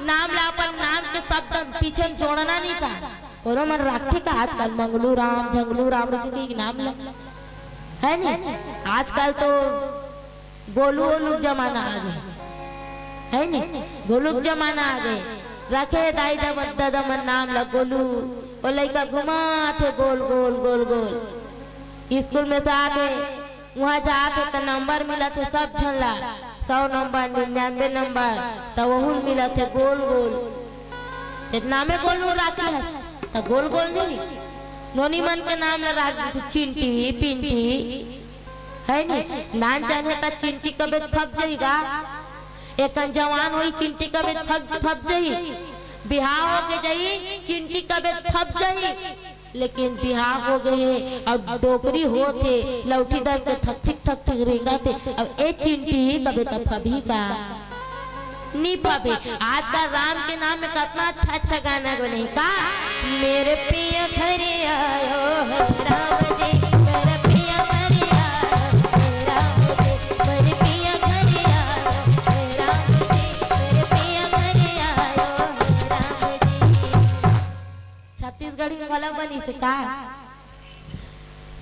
नाम ला अपन नाम के शब्द पीछे में जोड़ना नहीं चाहत। कोनो मन राखथे का आजकल मंगलू राम, झंगलू राम जी के नाम ला, है नहीं? आजकल तो गोलू ओलू जमाना आ गे, है नी? गोलू के जमाना आ गे। रखे दाई ददा मन नाम ला गोलू, ओ लइका घुमाथे गोल गोल गोल गोल। स्कूल में जाथे, उहाँ जाथे त नंबर मिलथे सब झन ला, सौ नंबर, निन्यानवे नंबर, त ओहू ल मिलथे गोल गोल। ते नामे गोलू राखे हस, त गोल गोल नहीं। नोनी मन के नाम ला राख देथे चिंटी, पिंटी, है नी? नान जान हे त चिंटी कबे फप जाही गा। एकन जवान होही चिंटी कबे फप, फप जाही। बिहाव होके जाही चिंटी कबे फप जाही। लेकिन बिहाव हो गे हे अउ डोकरी होत हे, लौठी धर के थक थिक थक थिक रेंगत हे। अब ए चिंटी कबे त फबही का? नी पाबे। आजकल राम के नाम में कतना अच्छा अच्छा गाना बने हे का। मेरे पिया घर आयो है राम जी, मेरे पिया घर आयो है राम जी, मेरे पिया घर आयो है राम जी, मेरे पिया घर आयो है राम जी। छत्तीसगढ़ी में घलो बनिस हे का?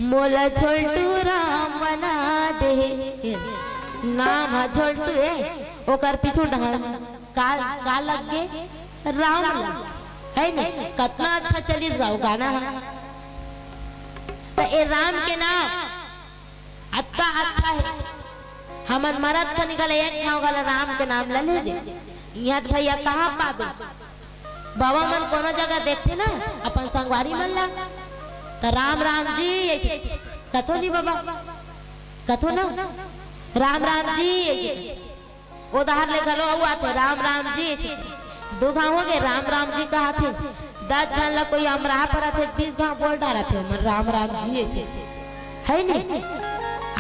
मोला झोलटू राम बना दे। नाम ह झोलटू ए, ओकर पीछू डहर का, का लग गे? राम लग गे, है न? कतना अच्छा चलिस गा वो गाना ह। त ए राम के नाम अतका अच्छा हे, हमन मरत खनी गला एक ठाव गला राम के नाम ल ले दे। इहाँ त भैया कहाँ पाबे? बाबा मन कोनो जगह देखथे ना अपन संगवारी मन ला, त राम राम जी ऐसे कथो नी बाबा, कथो ना, राम राम जी ऐसे। ओ डहर ले घलो अउ आथे, राम राम जी। दू घांव हो गे, राम राम जी कहाथे। दस झन ला कोई अमरा परथे, बीस घांव बोल डारथे, मन राम राम जी ऐसे। है नी?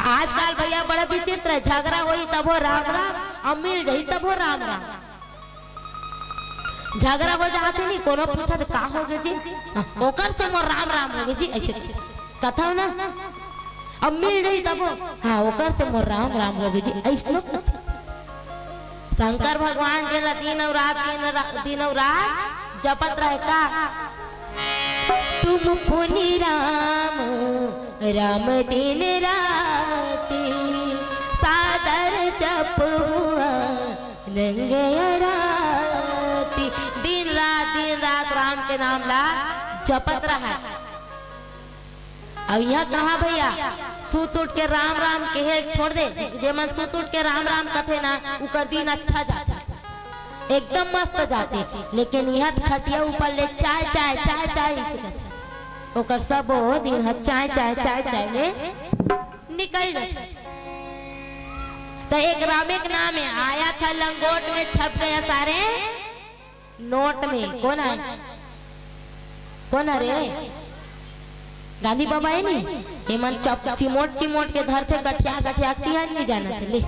आजकल भैया बड़ा विचित्र हे, झगरा होही तभो राम राम, अउ मिल जही तभो राम राम। झगरा हो जाथे नी, कोनो पूछत का हो गे जी? हाँ, ओकर से मोर राम राम हो गे जी, ऐसे कथव ना। अब मिल जाही तब, हाँ, ओकर से मोर राम राम हो गे जी, अइसनो कथे। शंकर भगवान जेला दिन अउ रात, दिन रा-, दिन अउ रात जपत रहे का? तुम पुनि राम, राम दिन राति, सादर जप हुआ नंगया राति। दिन रात, दिन रात राम के नाम ला जपत रहा। अब इहाँ कहाँ भैया, सुत उठ के राम राम केहे ल छोड़ दे। जे मन सुत उठ के राम राम कथे ना, उकर दिन अच्छा जाथे, एकदम मस्त जाथे। लेकिन इहाँ त खटिया ऊपर ले चाय, चाय, चाय, चाय इसे कथे। ओकर सबो दिन ह चाय, चाय, चाय, चाय ले निकल जाथे। त एक राम एक नाम हे, आया था लंगोट में, छप गया सारे नोट में। कोन आय? कोन हरे? गांधी बाबा हे नी? एमन चप-, चिमोट चिमोट के धरथे, गठिया गठिया के तिहार नी जानत हे, ले।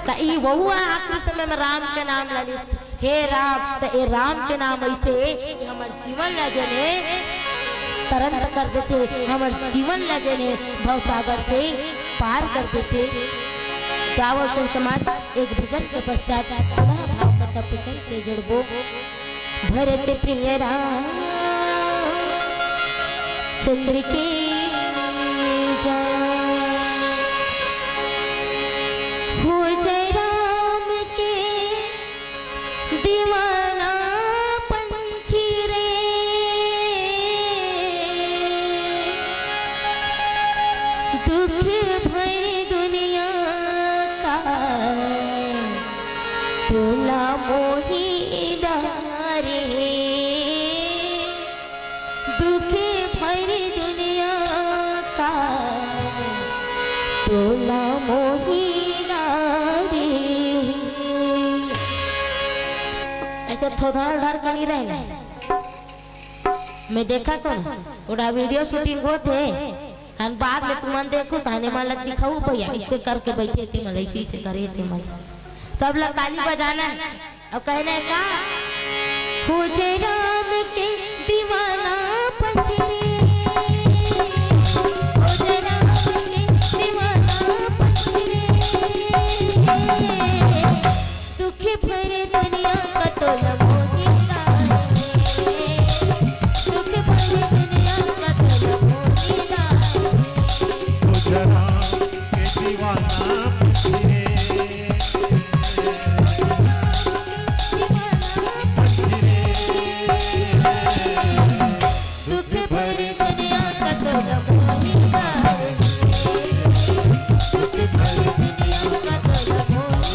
त ई वहू आखिरी समय में राम के नाम ल लिस, हे राम, त ए राम के नाम अइसे हे कि हमर जीवन ला जेन हे तरंत कर देथे, हमर जीवन ला जेन हे भवसागर से पार कर देथे। गावव सुन समाज, एक भजन के पश्चात पुनः भाव कथा प्रसंग से जुड़बो। भरत प्रिय राम चंद्र की जय। हो जय राम के दीवाना पंछी रे, दुख भरी दुनिया का तोला मोही डारे। दुख भरी दुनिया का तोला मोही डारे। ऐसे थोथाल धर के नहीं रहना। मैं देखा तो ना, ओड़ा video shooting होत हे, अन बाद में तुमन देखो, ताने मन लग दिखाऊ भैया, ऐसे करके बैठे थे मन, ऐसे, ऐसे करे थे मन। सब लोग ताली बजाना है। अब कहना है का? हो जय राम के दीवाना पंछी रे, हो जय राम के दीवाना पंछी रे। दुख भरे दुनिया का तोला मोही डारे। दुख भरे दुनिया का तोला मोही डारे। हो जय राम के दीवाना पंछी रे। पंछी रे। दुख भरी दुनिया का तोला मोही डारे। दुख भरी दुनिया का तोला मोही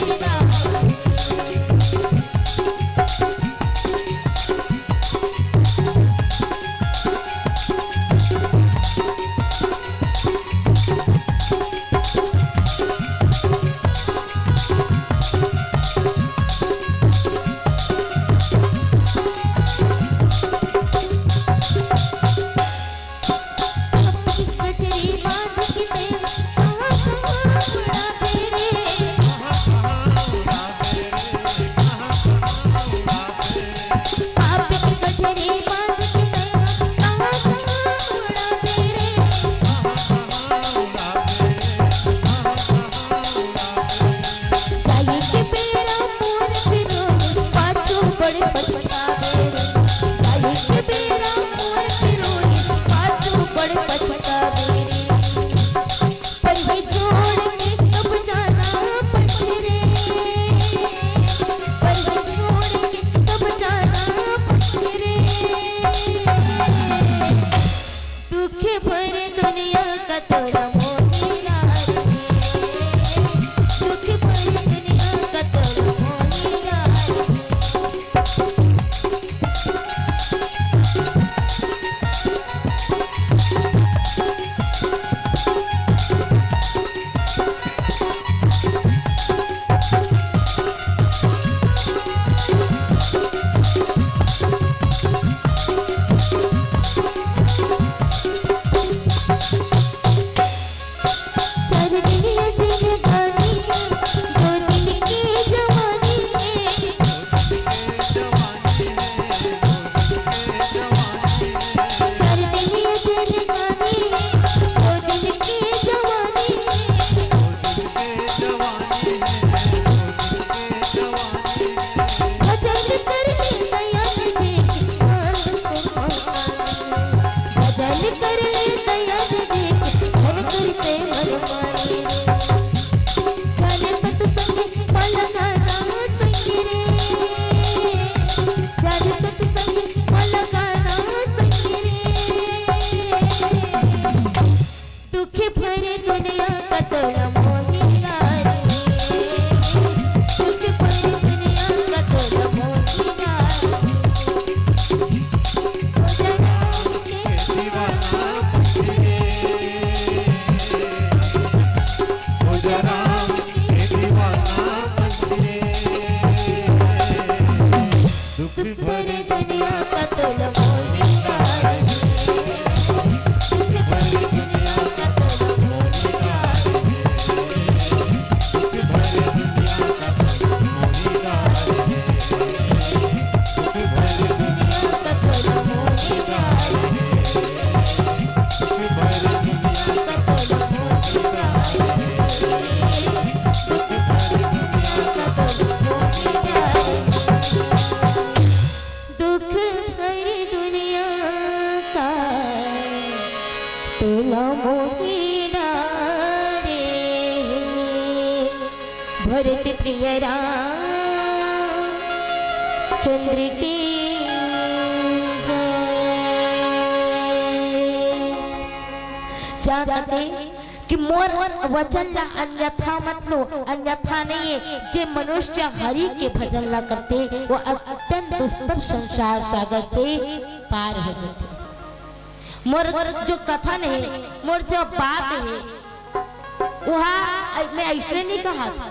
भरत प्रिय राम चंद्र की जय। जा कथे कि मोर वचन ला अन्यथा मत लो, अन्यथा नहीं है। जे मनुष्य हरि के भजन ला करथे, वो अत्यंत दुस्तर संसार सागर से पार हो जाथे। मोर जो कथन है, मोर जो बात है, वहा मैं ऐसे नहीं कहा था।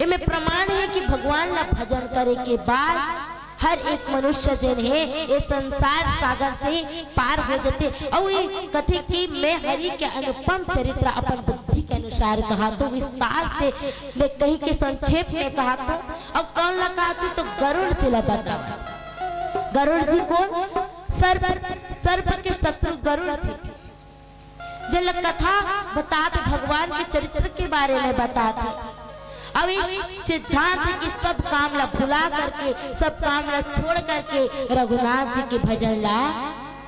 एमे प्रमाण है कि भगवान ला भजन करे के बाद हर एक मनुष्य जेन है, ये संसार सागर से पार हो जाथे। अउ ये कथे कि मैं हरि के अनुपम चरित्र अपन बुद्धि के अनुसार कहा तो विस्तार से, ले कही के संक्षेप में कहा तो, अब कौन ला कहा तो, तो गरुड़ जी ला बता। गरुड़ जी कौन? सर्प, सर्प के शत्रु गरुड़ जी। जेला कथा बतात, भगवान के चरित्र के बारे में बतात हे। अब इस सिद्धांत की सब काम ला भुला करके, सब काम ला छोड़ करके रघुनाथ जी के भजन ला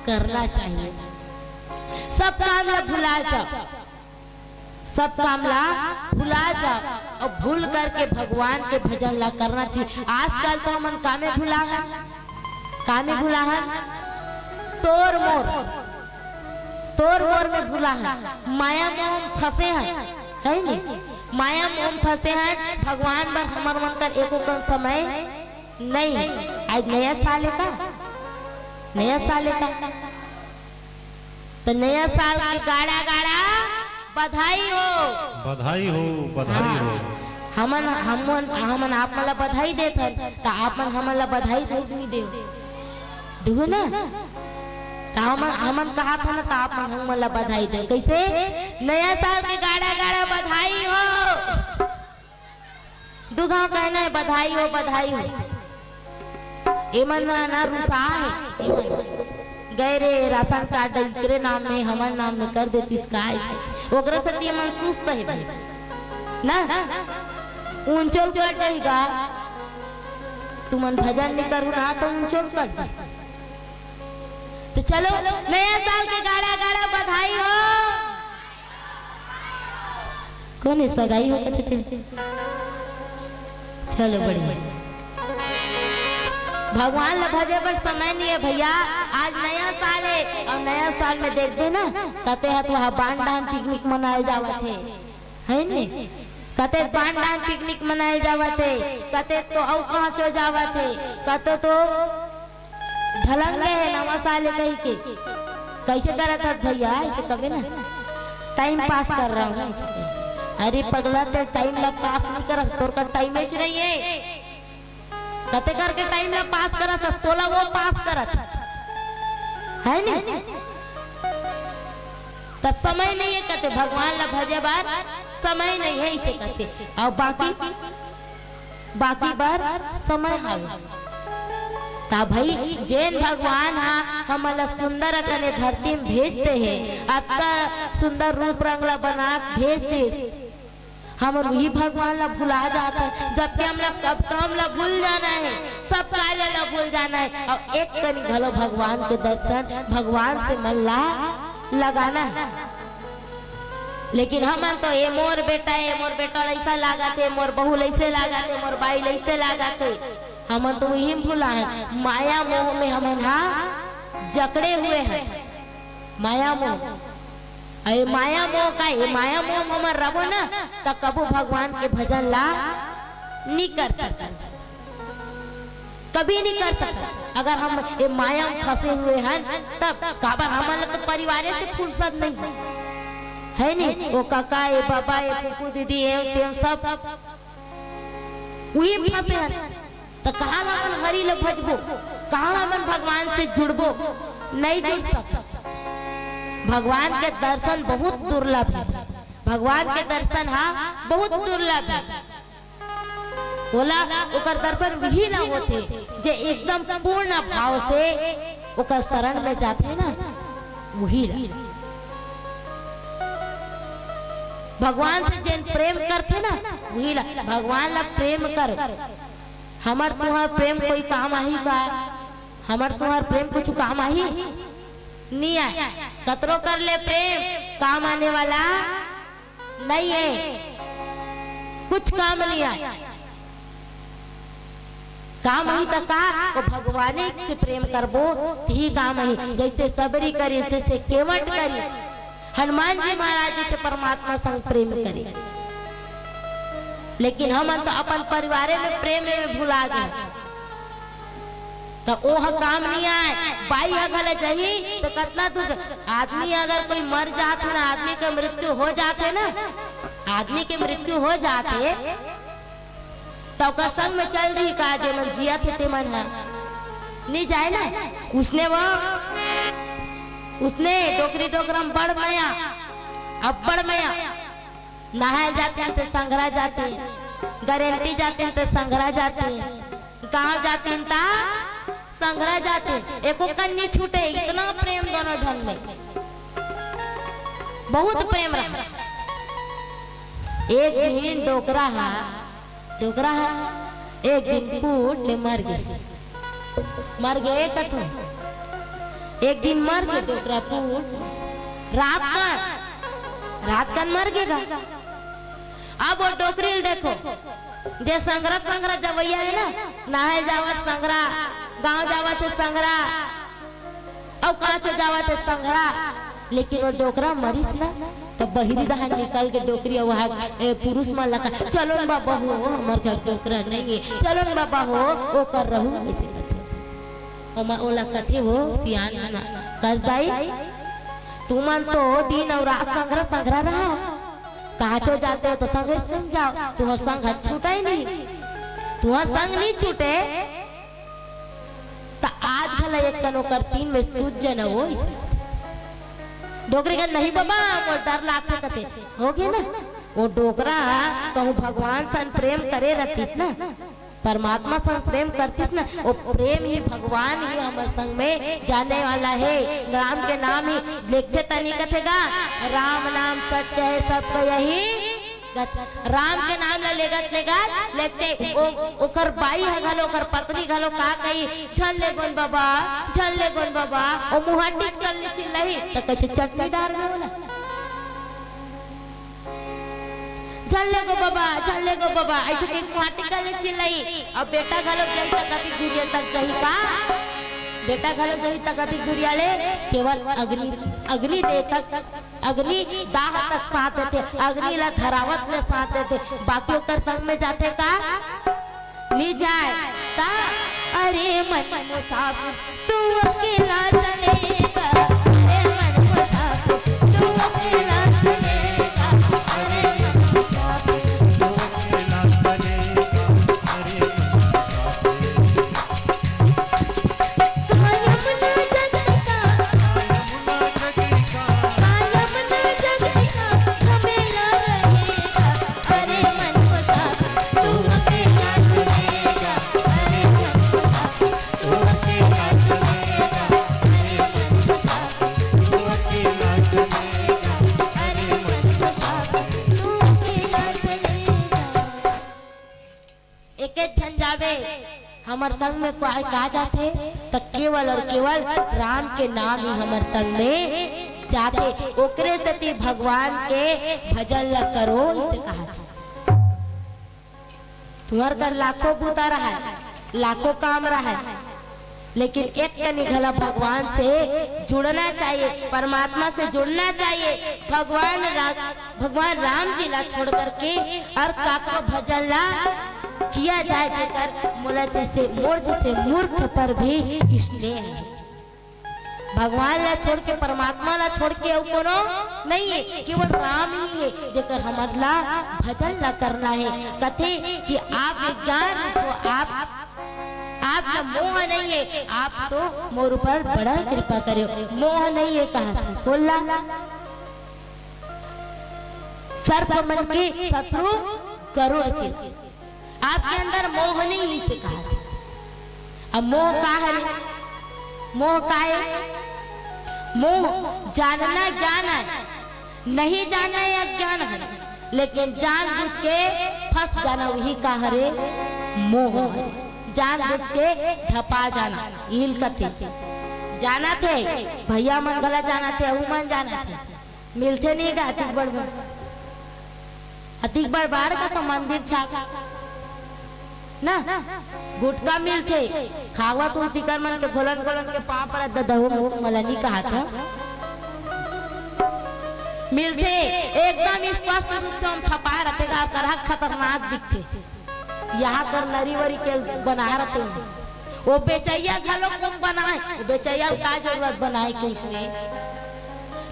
करना चाहिए। सब काम ला भुला जाओ, सब काम ला भुला जाओ और भूल करके भगवान के भजन ला करना चाहिए। आजकल तो हमन कामे भुला है, कामे भुला है, तोर मोर, तोर मोर में भुला है, माया मोह में फंसे हैं, है नी? माया मोह में फंसे हैं। भगवान बर हमर मन कर एको कन समय नहीं है। आज नया साल है का? नया साल है का? तो नया साल के गाड़ा गाड़ा बधाई हो। बधाई हो, बधाई हाँ। हो। हमन, हमन, हमन आप मन ला बधाई देत हन, त आप मन हमन ला बधाई दे नहीं देव, देखो ना, त हमन, हमन कहा था ना, त आप मन हमन ला बधाई दे। कैसे? नया साल के गाड़ा गाड़ा बधाई हो। दू घाव कहना है, बधाई हो, बधाई हो। एमन ना, ना रुसा है, एमन गए रे राशन कार्ड इकरे नाम में, हमर नाम में कर देतिस का ऐसे। ओकरा से एमन सुस्त है भाई। ना, ऊंचो कट जाएगा। तुमन भजन नहीं करू ना तो ऊंचो कट जाए। तो चलो, नया साल के गाड़ा गाड़ा बधाई हो। कौन है सगाई हो कथे ते? चलो बढ़िया। भगवान ला भजे बर समय नहीं है भैया। आज नया साल है और नया साल में देखबे ना, कते हत वहाँ बांड डांड पिकनिक मनाए जावत है, है नी? कते बांड डांड पिकनिक मनाए जावत है, कते तो अउ कहाँ चो जावत है, कते तो ढलंग ले हे नवा साल हे कही के। कैसे करत हस भैया? ऐसे कबे ना, टाइम पास कर रहा हूँ, ऐसे कहे। अरे पगला, ते टाइम ला पास नहीं करत, तोर कर टाइम च नहीं है। कते करके टाइम ला पास करत हस, तोला वो पास करत है नी? त समय नहीं है कते, भगवान ला भजे बर समय नहीं है, इसे कते। और बाकी बाकी बर समय हवे। ता भाई, जेन भगवान हा हमन ला सुंदर अकन ए धरती में भेज दे हे, अतका सुंदर रूप रंग ला बना के भेज दिस, हमन उही भगवान ला भुला जात हन। जबकि हमला सब काम ला भूल जाना है, सब कार्य ला भूल जाना है, और एक कनी घलो भगवान के दर्शन, भगवान से मन ला लगाना है। लेकिन हमन तो, "ए मोर बेटा, ए मोर बेटा ला ऐसा लागत हे, मोर बहू ला ऐसे लागत हे, मोर बाई ला ऐसे लागत हे।" हमन तो वही में भुला है, माया मोह में हमन हा जकड़े हुए हैं। माया मोह, अरे माया मोह का, ये माया मोह में हमन रबो ना, त कबो भगवान के भजन ला नी कर सकन। कभी नहीं कर सकत। अगर हम ये माया में फंसे हुए हैं, तब काबर हमन ला तो परिवारे से फुर्सत नहीं है, है नी? वो काका, ये बाबा, ये फूफू दीदी, ये ते सब वही फंसे हैं। तो कहाँ ला अपन हरि ला भजबो, कहाँ ला अपन भगवान से जुड़बो? नहीं जुड़ सकत। भगवान के दर्शन बहुत दुर्लभ है। भगवान के दर्शन हा बहुत दुर्लभ है। ओला, ओकर दर्शन वही ला होथे, जे एकदम पूर्ण भाव से ओकर शरण में जाथे ना, वही ला। भगवान से जेन प्रेम करथे ना, वही ला। भगवान ला प्रेम कर। हमर तुहर प्रेम कोई काम आही का? हमर तुहर प्रेम कुछ काम आही? नहीं आए। कतरो कर ले प्रेम, काम आने वाला नहीं है। कुछ काम नहीं आय। काम ही त का, वो भगवाने से प्रेम करबो, ही काम ही। जैसे सबरी करिस, जैसे केवट करिस, हनुमान जी महाराज जी से परमात्मा संग प्रेम करे। लेकिन हमन तो अपन परिवारे में प्रेम में भुला गए। त ओह काम नहीं आय। बाई ह घला जही त कतना दुख। आदमी अगर कोई मर जात हे ना, आदमी के मृत्यु हो जात हे ना, आदमी के मृत्यु हो जात हे, त ओकर संग में चल रही का, जे मन जियत हे ते मन ह? नहीं जाए ना। उसने वो, उसने डोकरी डोकरा में बड़ मया, अब्बड़ मया। नहाए जाते हैं तो संघरा जाते हैं, गारंटी जाते हैं तो संघरा जाते हैं, गाँव जाते हैं तो संघरा जाते हैं। एको कन नहीं छूटे, इतना प्रेम दोनों झन में, बहुत प्रेम रहा। एक दिन डोकरा हा, डोकरा हा, एक दिन पूट ले मर गे। मर गे कथो। एक दिन मर गे डोकरा पूट। रात कन, रात कन मर गे गा। अब वो डोकरी ल देखो, जे संघरा संघरा जवैया हे ना, नहाए जावत संघरा, गाँव जावत हे संघरा, अउ काँचो जावत हे संघरा, लेकिन वो डोकरा मरिस ना, त बहिरी डहर निकल के डोकरी अउ वहाँ, ए, पुरुष मन ला कहा, "चलो न बाबा हो, हमर घर डोकरा नहीं है, चलो न बाबा हो, वो कर रहू," ऐसे कथे। ओमा ओला कथे वो सियान मन, "कस दाई, तुमन तो दिन अउ रात संघरा संघरा रहा, काँचो जाते हो तो संघे संग जाओ, तुम्हर संग छूटा ही नहीं, तुम्हर संग नहीं छूटे।" त आज घला एक कन ओकर तीन में सूझ जाना वो इसे। डोकरी कथे, "नहीं बाबा, मोर डर लागथे," कथे। हो गे ना? वो डोकरा कहूँ भगवान सन प्रेम करे रहतिस ना, परमात्मा सन प्रेम करतिस ना, वो प्रेम ही भगवान ही हमर संग में जाने वाला है। राम के नाम ही लेगथे त नहीं कथे गा, "राम नाम सत्य है, सबको यही गत।" राम के नाम ला लेगत लेगत लेगते ओ, ओकर बाई ह घलो, ओकर पत्नी घलो का कही, "झन ले गोन बाबा, झन ले गोन बाबा।" ओ मुहाटिच कर ले चिल्लाही, त कइसे चटनी डार में ओला, "झन ले गो बाबा, झन ले गो बाबा," ऐसे के मुहाटिच कर ले चिल्लाही। अब बेटा घलो जही त कतिक दुरिया तक जही का, बेटा घलो जही त कतिक दुरिया ले, केवल अग्नि, अग्नि दे तक, अग्नि दाह तक साथ देथे, अग्नि ला धरावत में साथ देथे, बाकी ओकर संग में जाथे का? नी जाय। ता अरे मन मुसाफिर तू अकेला चलेगा, अरे मन मुसाफिर तू अकेला चलेगा, अरे मन मुसाफिर तू अकेला चलेगा, अरे मन मुसाफिर। एके झन जावे, हमर संग में कोई का जाथे, त केवल और केवल राम के नाम ही हमर संग में जाथे। ओकरे सेती भगवान के भजन ल करो, इसे कहा था। तुहर कर लाखों बूता रहय, लाखों काम रहय, लेकिन एक कनी घला भगवान से जुड़ना चाहिए, परमात्मा से जुड़ना चाहिए। भगवान रा-, भगवान राम जी ला छोड़ करके और काको भजन ला किया जाए, जेकर मोला जैसे, मोर जैसे मूर्ख पर भी स्नेह है। भगवान ला छोड़ के, परमात्मा ला छोड़ के अउ कोनो नहीं है, केवल राम ही है, जेकर हमर ला भजन ला करना है। कथे कि आप विज्ञान हो, आप, आप ला मोह नहीं है, आप तो मोर ऊपर बड़ा कृपा करे हो। मोह नहीं है कहा था, बोला। सर्प मन के शत्रु गरुड़ चित। आपके अंदर मोह नहीं, इसे कहा था। अब मोह का हरे? मोह का है? मोह जानना ज्ञान है, नहीं जानना ये अज्ञान है, लेकिन जानबूझ के फंस जाना, वही का हरे? मोह हरे। जानबूझ के झपा जाना, इल कथे। जाना थे, भैया मन घला जाना थे, अहू मन जाना थे, मिलथे नहीं गा, अतिक बड़ बड़। अतिक बड़ बाढ़ का तो मंदिर छाप ना, गुटखा मिलथे, खावत हो तिकर मन के घोलन घोलन के पाँव परत ददहू मुख मलनी कहा था। मिलथे, एकदम स्पष्ट रूप से हम छपा रथे, का करहा खतरनाक दिखथे। यहाँ कर नरी वरी के बना रथे, वो बेचैया घलो कौन बनाए, वो बेचैया का जरूरत बनाए के उसने।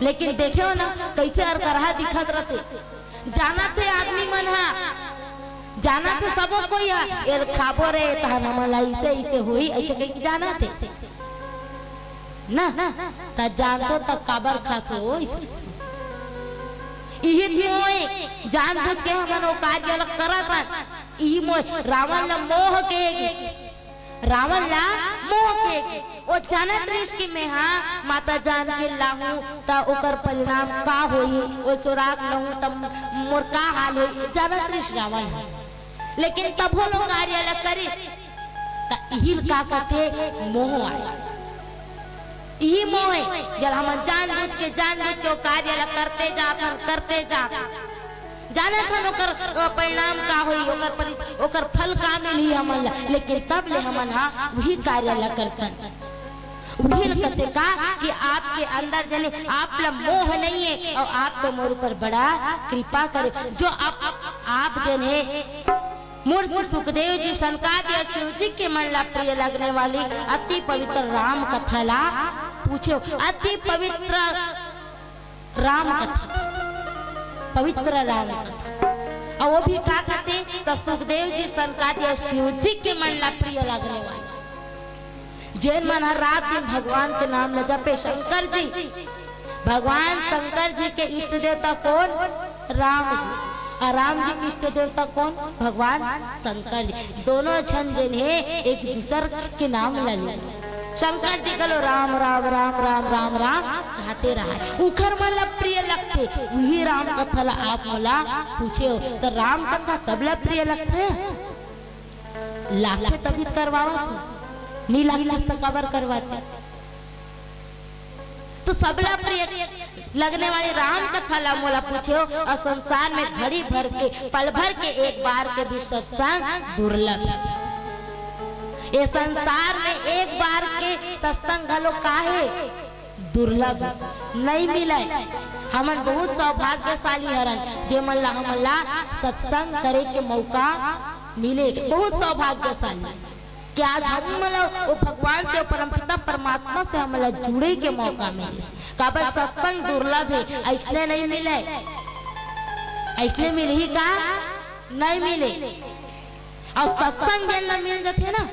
लेकिन देखे हो ना, कैसे अरकरहा दिखत रथे। जानत हे आदमी मन हा, जानत हे सबो कोई हा, "एल खाबो रे, तहन हमन ला इसे, इसे होई," ऐसे कहिके जानत हे ना। त जानथो त काबर खाथो? इही मोय जानबूझ के हमन वो कार्य ला करत हन। इही मोय रावण ला मोह के रावण ला मोह के गिस। ओ जानत रिहिस कि मेंहा माता जानकी लाहूं त ओकर परिणाम का होही, ओ चोरा के लाहूं त मोर का हाल होही, जानत रिहिस रावण ह। लेकिन तभो लो कार्य ला करिस, त इही ल का कथे, मोह आय। इही मोह हे, जल हमन जानबूझ के, जानबूझ के ओ कार्य ला करते जात हन, करते जात हन। जानत हन ओकर, अ, परिणाम का होही, ओकर परि-, ओकर फल का मिलही हमन ला, लेकिन तब ले हमन हा उही कार्य ला करथन। उही ल कथे का कि आपके अंदर जने आप ला मोह नहीं हे अउ आप तो मोर ऊपर बड़ा कृपा करे, जो आप, आप जने मोर से सुखदेव जी, सनकादि अउ शिव जी के मन ला प्रिय लगने वाली अति पवित्र राम कथा ला पूछे हो। अति पवित्र राम कथा, पवित्र राम कथा। अउ वो भी का कथे, त सुखदेव जी, सनकादि अउ शिव जी के मन ला प्रिय लगने वाला, जेन मन ह रात दिन भगवान के नाम ला जपे। शंकर जी, भगवान शंकर जी के इष्ट देवता कोन? राम जी। अउ राम जी के इष्ट देवता कोन? भगवान शंकर जी। दोनों झन जेन हे, एक दूसर के नाम ला ले। शंकर जी घलो राम, राम, राम, राम, राम, राम कहते रहय। उखर मन ला प्रिय लगथे, उही राम कथा ला आप मोला पूछे हो। त राम कथा सबला प्रिय लगथे? लागथे तभी त करवावत हो, नी लागथे त काबर करवाते? तो सबला प्रिय लगने वाली राम कथा ला मोला पूछे हो, अउ संसार में घड़ी भर के, पल भर के एक बार के भी सत्संग दुर्लभ हे। ये संसार में एक बार के सत्संग घलो का हे? दुर्लभ हे, नइ मिलय। हमन बहुत सौभाग्यशाली हरन, जेमन ला हमन ला सत्संग करे के मौका मिले, बहुत सौभाग्यशाली। कि आज हमन ला वो भगवान से, वो परमपिता परमात्मा से हमन ला जुड़े के मौका मिलिस। काबर सत्संग दुर्लभ हे, अइसने नइ मिलय। अइसने मिलही का? नइ मिले। अउ सत्संग जेन ला मिल जथे ना,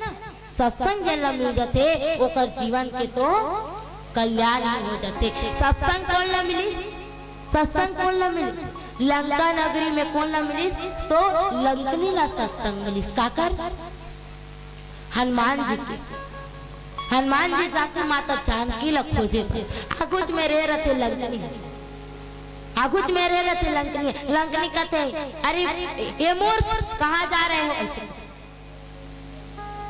सत्संग जेन ला मिल जथे, ओकर जीवन के तो कल्याण ही हो जथे। सत्संग कोन ला मिलिस? सत्संग कोन ला मिलिस? लंका नगरी में कोन ला मिलिस? तो लंकनी ला सत्संग मिलिस। काकर? हनुमान जी के। हनुमान जी जाके माता जानकी ला खोजे बर। आगुच में रे रथे लंकनी। आगुच में रे रथे लंकनी। लंकनी कथे, "अरे, ये मोर, कहाँ जा रहे हो?" ऐसे।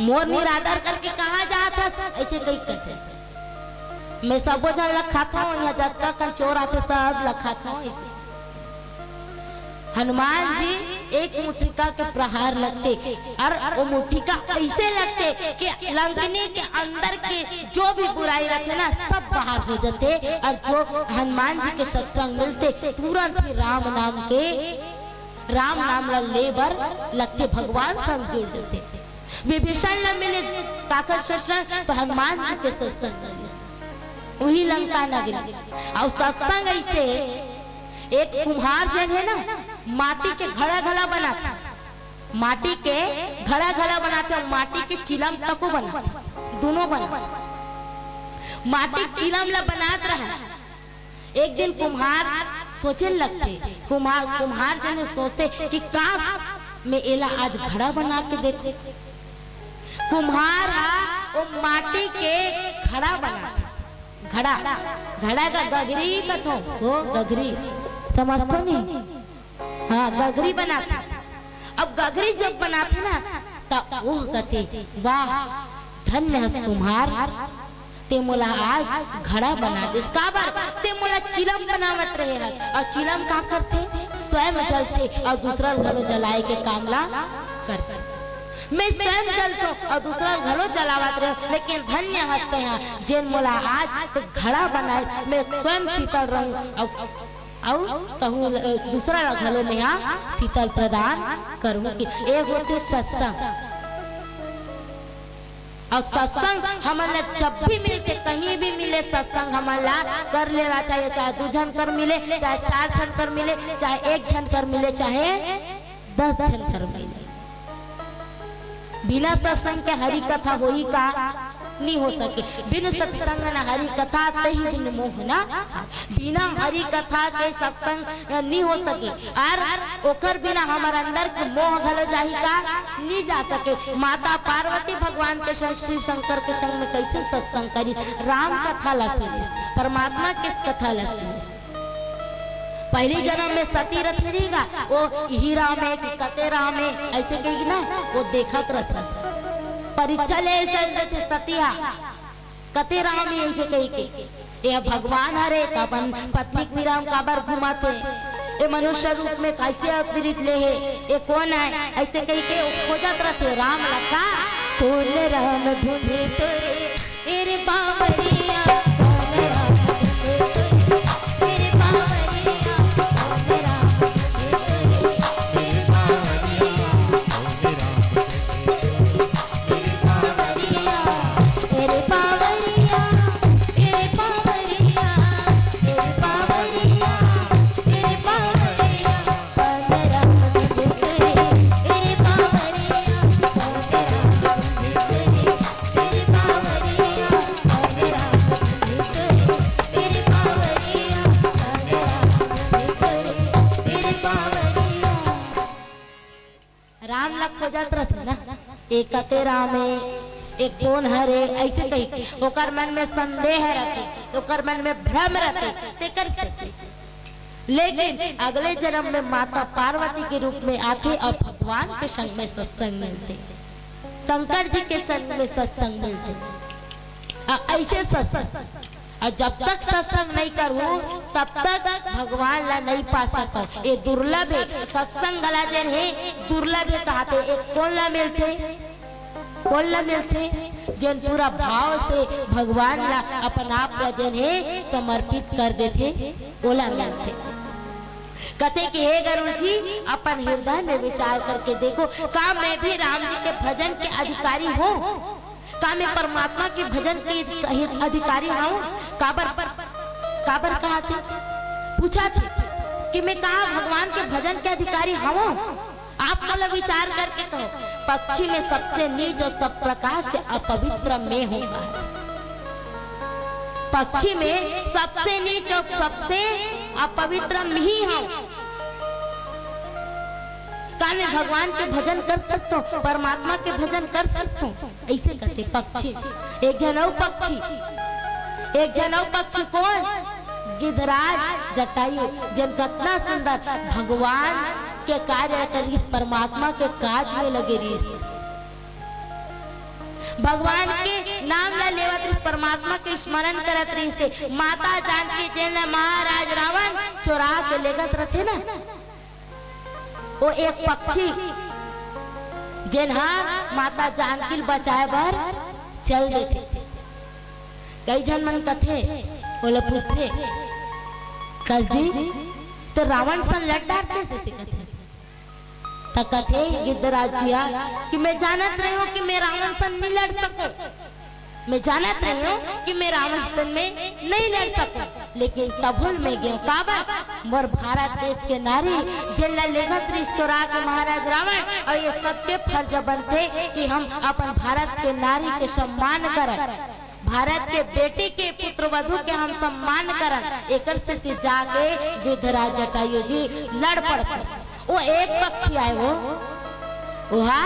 "मोर निरादर करके कहाँ जात हस?" ऐसे कहि कथे। "मैं सबो झन ला खाथों, यहाँ जतका कन चोर आथे, सब ला खाथों।" ऐसे। हनुमान जी एक मुठिका के प्रहार लगथे अउ वो मुठिका ऐसे लगथे कि लंकनी के अंदर के जो भी बुराई रथे ना, सब बाहर हो जथे। अउ जो हनुमान जी के सत्संग मिलथे, तुरंत ही राम नाम के, राम नाम ला ले बर लगथे, भगवान संग जुड़ जथे। विभीषण ला मिले काकर सत्संग, तो हनुमान जी के सत्संग मिले, उही लंका नगरी। अउ सत्संग ऐसे, एक कुम्हार जेन हे ना, माटी के घड़ा घड़ा बनाथे, माटी के घड़ा घड़ा बनाथे, अउ माटी के चिलम तको बनाथे, दोनों बनाथे। माटी के चिलम ला बनात रहय। एक दिन कुम्हार सोचे लगथे, कुम्हार, कुम्हार जेन हे सोचथे कि काश मैं एला आज घड़ा बना के देखूं। कुम्हार हा वो माटी के घड़ा बनाथे, घड़ा, घड़ा का गगरी कथों, वो गगरी, समझथो नी? हाँ, गगरी बनाथे। अब गगरी जब बनाथे ना, त ओह कथे, "वाह, धन्य हस कुम्हार, ते मोला आज घड़ा बना दिस। काबर? ते मोला चिलम बनावत रहे हस। अउ चिलम का करथे? स्वयं जलथे अउ दूसरा ल घलो जलाए के काम ला करथे। मैं स्वयं जलथों अउ दूसरा ल घलो जलावत रहे, लेकिन धन्य हस तेहा, जेन मोला आज ते घड़ा बनाए, मैं स्वयं शीतल रहूं अउ, अउ कहूं ल-, दूसरा ल घलो मैं हा शीतल प्रदान करूं। कि ए होथे सत्संग। अउ सत्संग हमन ला जब भी मिलथे, कहीं भी मिले, सत्संग हमन ला कर लेना चाहिए, चाहे दू झन कर मिले, चाहे चार झन कर मिले, चाहे एक झन कर मिले, चाहे दस झन कर मिले। बिना सत्संग के हरि कथा होही का? नी हो सके। बिनु सत्संग न हरि कथा, तहि बिनु मोह न। बिना हरि कथा के सत्संग नी हो सके। अउ ओकर बिना हमर अंदर के मोह घलो जाही का? नी जा सके। माता पार्वती भगवान के संग, शिव शंकर के संग में कइसे सत्संग करिस? राम कथा ला सुनिस, परमात्मा के कथा ला सुनिस। पहिली जनम में सती रथे नहीं गा, ओ इही राम हे कि कते राम हे, अइसे कहिके ना, ओ देखत रथे। परीक्षा ले चल देथे सती हा। कते राम हे अइसे कहिके। ए भगवान हरे, त अपन पत्नी के बिना काबर घुमाथे? ए मनुष्य रूप में कइसे अवतरित ले हे? ए कोन आय? अइसे कहिके ओ खोजत रथे राम ला का। कोन राम ढूंढे तोरे, ए रे बावरिया, कोन राम ढूंढे तोरे, ए रे बावरिया, कोन राम ढूंढे तोरे, ए रे बावरिया, कोन राम ढूंढे तोरे। राम ला खोजत रथे ना, ए कते राम हे, ए कोन हरे, अइसे कहिके ओकर मन में संदेह रथे, ओकर मन में भ्रम रथे, तेकर सेती। लेकिन अगले जनम में माता पार्वती के रूप में आथे अउ भगवान के संग में सत्संग मिलथे, शंकर जी के संग में सत्संग मिलथे। अ, अइसे सत्संग। अउ जब तक सत्संग नइ करहू, तब तक भगवान ला नइ पा सकव। ए दुर्लभ हे, सत्संग घला जेन हे, दुर्लभ हे कहाथे। ए कोन ला मिलथे? कोन ला मिलथे? जेन पूरा भाव से भगवान ला अपन आप ला जेन हे समर्पित कर देथे, ओला मिलथे। कथे कि हे गरुड़ जी, अपन हृदय में विचार करके देखो, का मैं भी राम जी के भजन के अधिकारी हूँ? का मैं परमात्मा के भजन के अधिकारी हूँ? काबर, काबर कहाथे? पूछाथे कि मैं का भगवान के भजन के अधिकारी हूँ? आप मोला विचार करके कहो, पक्षी में सबसे नीच और सब प्रकार से अपवित्र मैं हूँ। पक्षी में सबसे नीच और सबसे अपवित्र मैं ही हूँ। का मैं भगवान के भजन कर सकथों, परमात्मा के भजन कर सकथों? अइसे कथे पक्षी। एक झन अउ पक्षी, एक झन अउ पक्षी कोन? गिद्धराज जटायु, जेन कतना सुंदर भगवान के कार्य करिस, परमात्मा के काज में लगे रिहिस। भगवान के नाम ला लेवत रिहिस, परमात्मा के स्मरण करत रिहिस। माता जानकी जेन ला महाराज रावण चोरा के लेगत रथे ना, ओ एक पक्षी जेन हा माता जानकी ल बचाए बर चल देथे। कई झन मन कथे, ओला पूछथे, "कसदी, त रावण सन लड़ डारते?" अइसे कथे। त कथे गिद्धराज जी हा कि मैं जानत रहेंव कि मैं रावण सन नइ लड़ सकंव। मैं जानत रहेंव कि मैं रावण सन में नइ लड़ सकंव, लेकिन तभो ल मैं गेंव। काबर? मोर भारत देश के नारी, जेन ला लेगत रिहिस चोरा के महाराज रावण, अउ ये सबके फर्ज बनथे कि हम अपन भारत के नारी के सम्मान करन, भारत के बेटी के, पुत्र वधू के हम सम्मान करन। एकर सेती जाके गिद्धराज जटायु जी लड़ पड़थे। ओ एक पक्षी आय, ओ, ओहा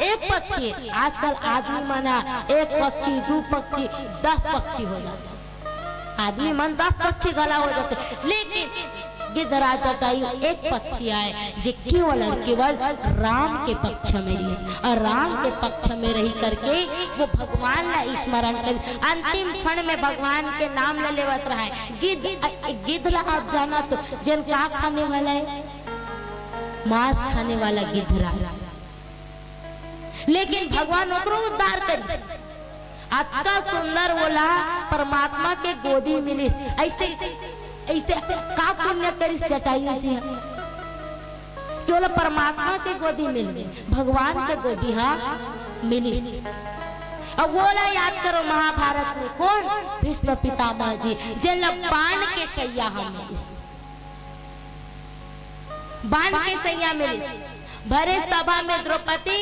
एक पक्षी। आजकल आदमी मन ह एक पक्षी, दू पक्षी, दस पक्षी हो जाथे। आदमी मन दस पक्षी घला हो जाथे, लेकिन गिद्धराज जटायु एक पक्षी आय, जे केवल और केवल राम के पक्ष में रहिस, और राम के पक्ष में रही करके वो भगवान ला स्मरण कर, अंतिम क्षण में भगवान के नाम ला लेवत रहा है। गिद्ध, अ, गिद्ध ला आप जाना तो जेन का खाने वाला है, मांस खाने वाला गिद्धराज। लेकिन भगवान ओकरो उद्धार करिस। अतका सुंदर ओला परमात्मा के गोदी मिलिस। ऐसे, ऐसे का पुण्य करिस जटायु जी ह कि ओला परमात्मा के गोदी मिल गे, भगवान के गोदी ह मिलिस। अब ओला याद करो महाभारत में कोन? भीष्म पितामह जी, जेन ला बाण के शैया ह मिलिस। बाण के शैया मिलिस। भरे सभा में द्रौपदी,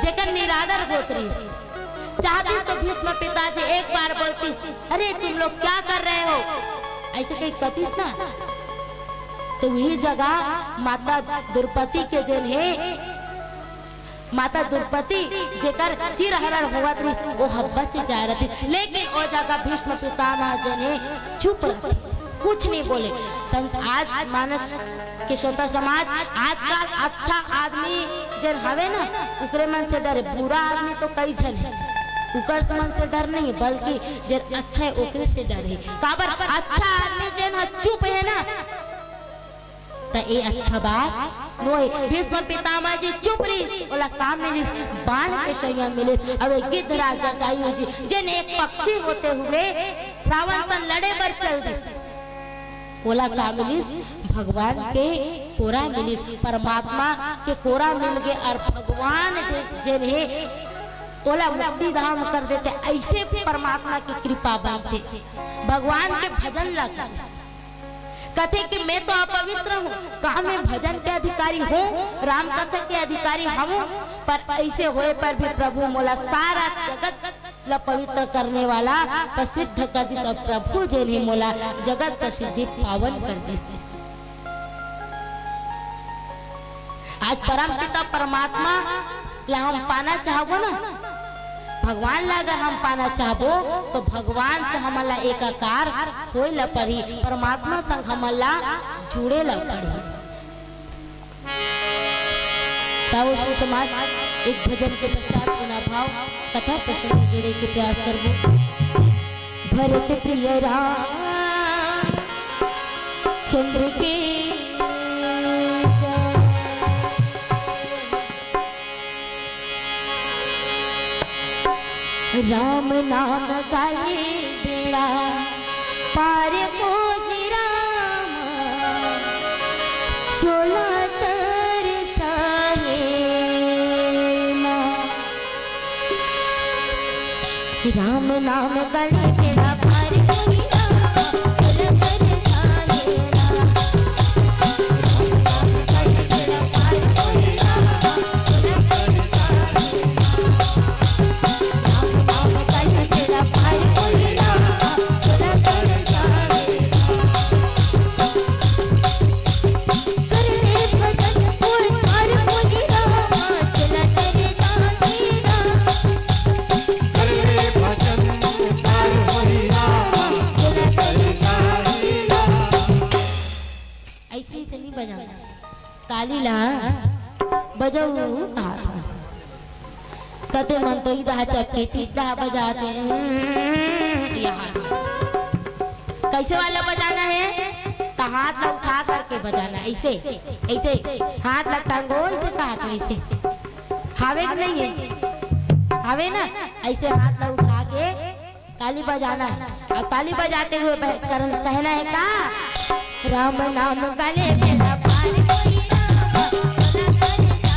जेकर निरादर गोत रिहिस, चाहतिस तो भीष्म पिताजी एक बार बोलतिस, "अरे, तुम लोग क्या कर रहे हो?" ऐसे कही कतिस ना, तो वही जगह माता द्रौपदी के जेन हे, माता द्रौपदी जेकर चिरहरण होवत रिहिस, वो ह बच जाय रहिस, लेकिन ओ जगह भीष्म पितामह जेन हे चुप रहिथे, कुछ नहीं बोले। संस-, आज मानस के श्रोता समाज, आजकल अच्छा आदमी जेन हवे ना, उकरे मन से डरे, बुरा आदमी तो कई झन हे, उकर मन से डर नहीं, बल्कि जेन अच्छा हे, ओकरे से डर हे। काबर अच्छा आदमी जेन ह चुप हे ना, त ए अच्छा बात नोय। भीष्म पितामह जी चुप रिहिस, ओला का मिलिस? बाण के शैया मिलिस। अब ए गिद्धराज जटायु जी, जेन एक पक्षी होते हुए रावण सन लड़े बर चल दिस, ओला का मिलिस? भगवान के कोरा मिलिस, परमात्मा के कोरा मिल गे, और भगवान जे-, जेन हे, ओला मुक्ति धाम कर देथे। ऐसे परमात्मा की कृपा बनथे, भगवान के भजन ला करिस। कथे कि मैं तो अपवित्र हूँ, का मैं भजन के अधिकारी हूँ, राम कथा के अधिकारी हूँ? पर ऐसे होय पर भी प्रभु मोला सारा जगत ला पवित्र करने वाला प्रसिद्ध कर दिस, और प्रभु जेन हे मोला जगत प्रसिद्धि पावन कर दिस। आज परम पिता परमात्मा ला हम पाना चाहबो ना, भगवान ला अगर हम पाना चाहबो, तो भगवान से हमन ला एकाकार होए ला पड़ही, परमात्मा संग हमन ला जुड़े ला पड़ही। ताऊ समाज, एक भजन के पश्चात पुनः भाव कथा प्रसंग में जुड़े के प्रयास करबो। भरत प्रिय राम चंद्र के राम नाम गाले बेड़ा पार मोहि राम, चोला तर चाहे ना। राम नाम गाले बेड़ा पार मोहि राम, चोला तर चाहे ना। ऐसे, ऐसे नहीं बजाना। ताली ला बजाऊ हाथ में। कते मन तो इदा चक्की टिड्डा बजाते हैं। यहाँ। कैसे वाला बजाना है? तो हाथ ला उठा करके बजाना, ऐसे, ऐसे हाथ ला टंगो, ऐसे कहा तो ऐसे। हावे कि नहीं है? हावे ना? ऐसे हाथ ला उठा के ताली बजाना है। और ताली बजाते हुए बह-, करन-, कहना है का? राम नाम गले में न पार कोई राम, भोला करे जाए।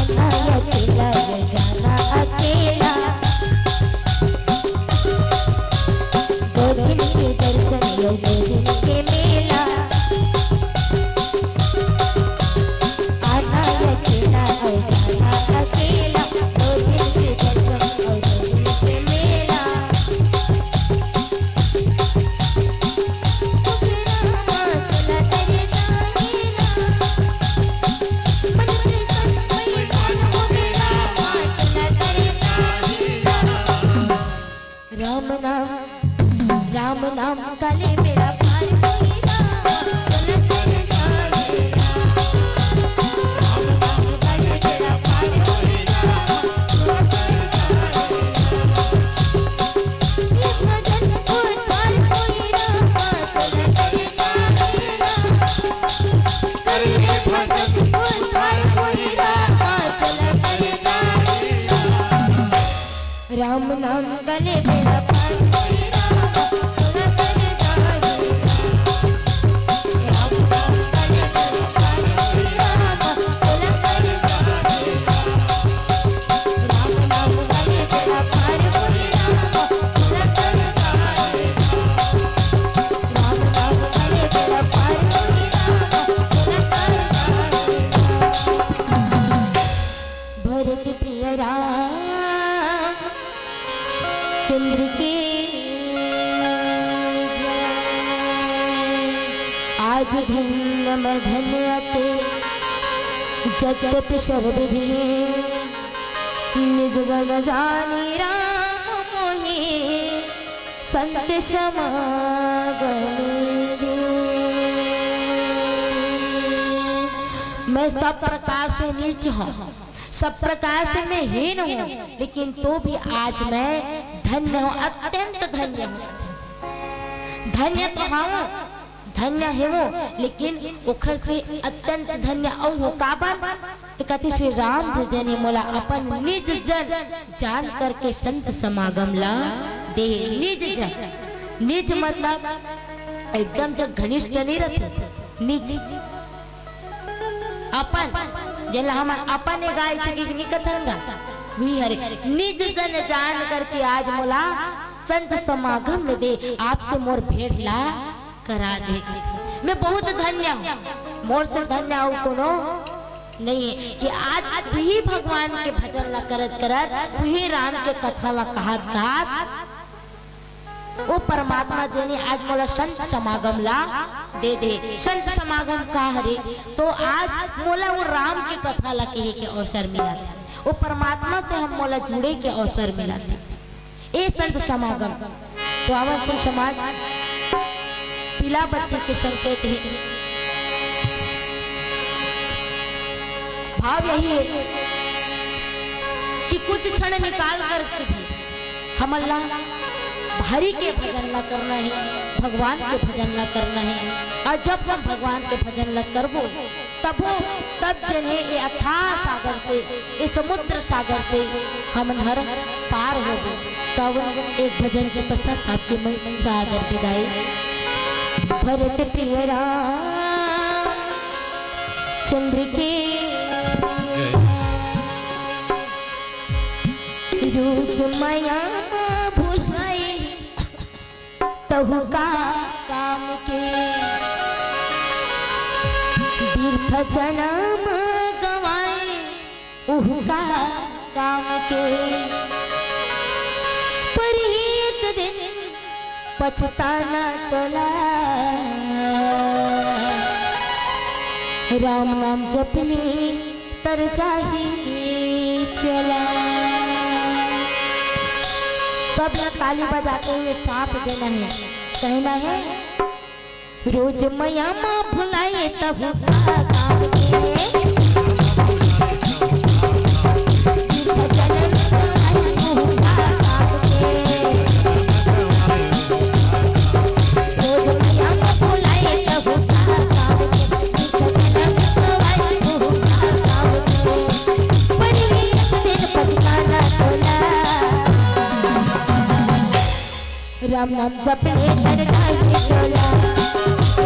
अनायत लग जाना अकेला, दो दिन के दर्शन या दो दिन के मेला। आना या चला और जाना अकेला, दो दिन के दर्शन और दो दिन के मेला। राम नाम, राम नाम काले मेरा पार कोई ना, चला चला जावे। राम नाम गले मेरा पार कोई राम, तोला कर जावे। राम नाम गले मेरा पार कोई राम, तोला कर जावे। राम नाम गले मेरा पार कोई राम, तोला कर जावे। राम नाम गले मेरा पार कोई राम, तोला कर जावे। भरत प्रिय राम चंद्र की जय। आज धन्य मैं धन्य अते जगत पे सब विधि, निज जन जानी राम मोहि संत समागम दे। मैं सब प्रकार से नीच हूँ, सब प्रकार से मैं हीन हूँ, लेकिन तो भी आज मैं धन्य हूँ, अत्यंत धन्य हूँ। धन्य तो हूँ, धन्य हे वो, लेकिन ओखर से अत्यंत धन्य अउ हो काबर? तो कहते श्री राम जी जने मोला अपन निज जन जान करके संत समागम ला दे। निज जन, निज मतलब एकदम जग घनिष्ठ नहीं रहते, निज अपन, जेला हमन अपन ए गाय से गिगनी कथन गा, वही हरे। निज जन जान करके आज मोला संत समागम में दे, आपसे मोर भेंट ला करा दे। मैं बहुत धन्य हूँ, मोर से धन्य अउ कोनो नहीं है कि आज वही भगवान के भजन ला करत करत, वही राम के कथा ला कहत कहत, ओ परमात्मा जी ने आज मोला संत समागम ला दे दे। संत समागम का हरे? तो आज मोला वो राम के कथा ला कहे के अवसर मिला थे, वो परमात्मा से हम मोला जुड़े के अवसर मिला थे। ए संत समागम तो आवन संत समाज पीला बत्ती के संकेत है। भाव यही है कि कुछ क्षण निकाल करके भी हमन ला हरि के भजन ला करना है, भगवान के भजन ला करना है। और जब हम भगवान के भजन ला करबो, तबो, तब जने ये अथाह सागर से, ये समुद्र सागर से हमन हर पार होबो। तब एक भजन के पश्चात आपके मन सादर विदाई। भरत प्रिय राम चंद्र के रूप माया भुलाए, तहु का काम के बिरथा जनम गवाए, उहू का काम के। पर एक दिन पछताना तोला, राम नाम जपनी कर जाही चला। सब ला ताली बजाते हुए साथ देना है, कहना है, रोज मया मा भुलाए तहु का काम के। राम नाम जप ले तर जाही चोला,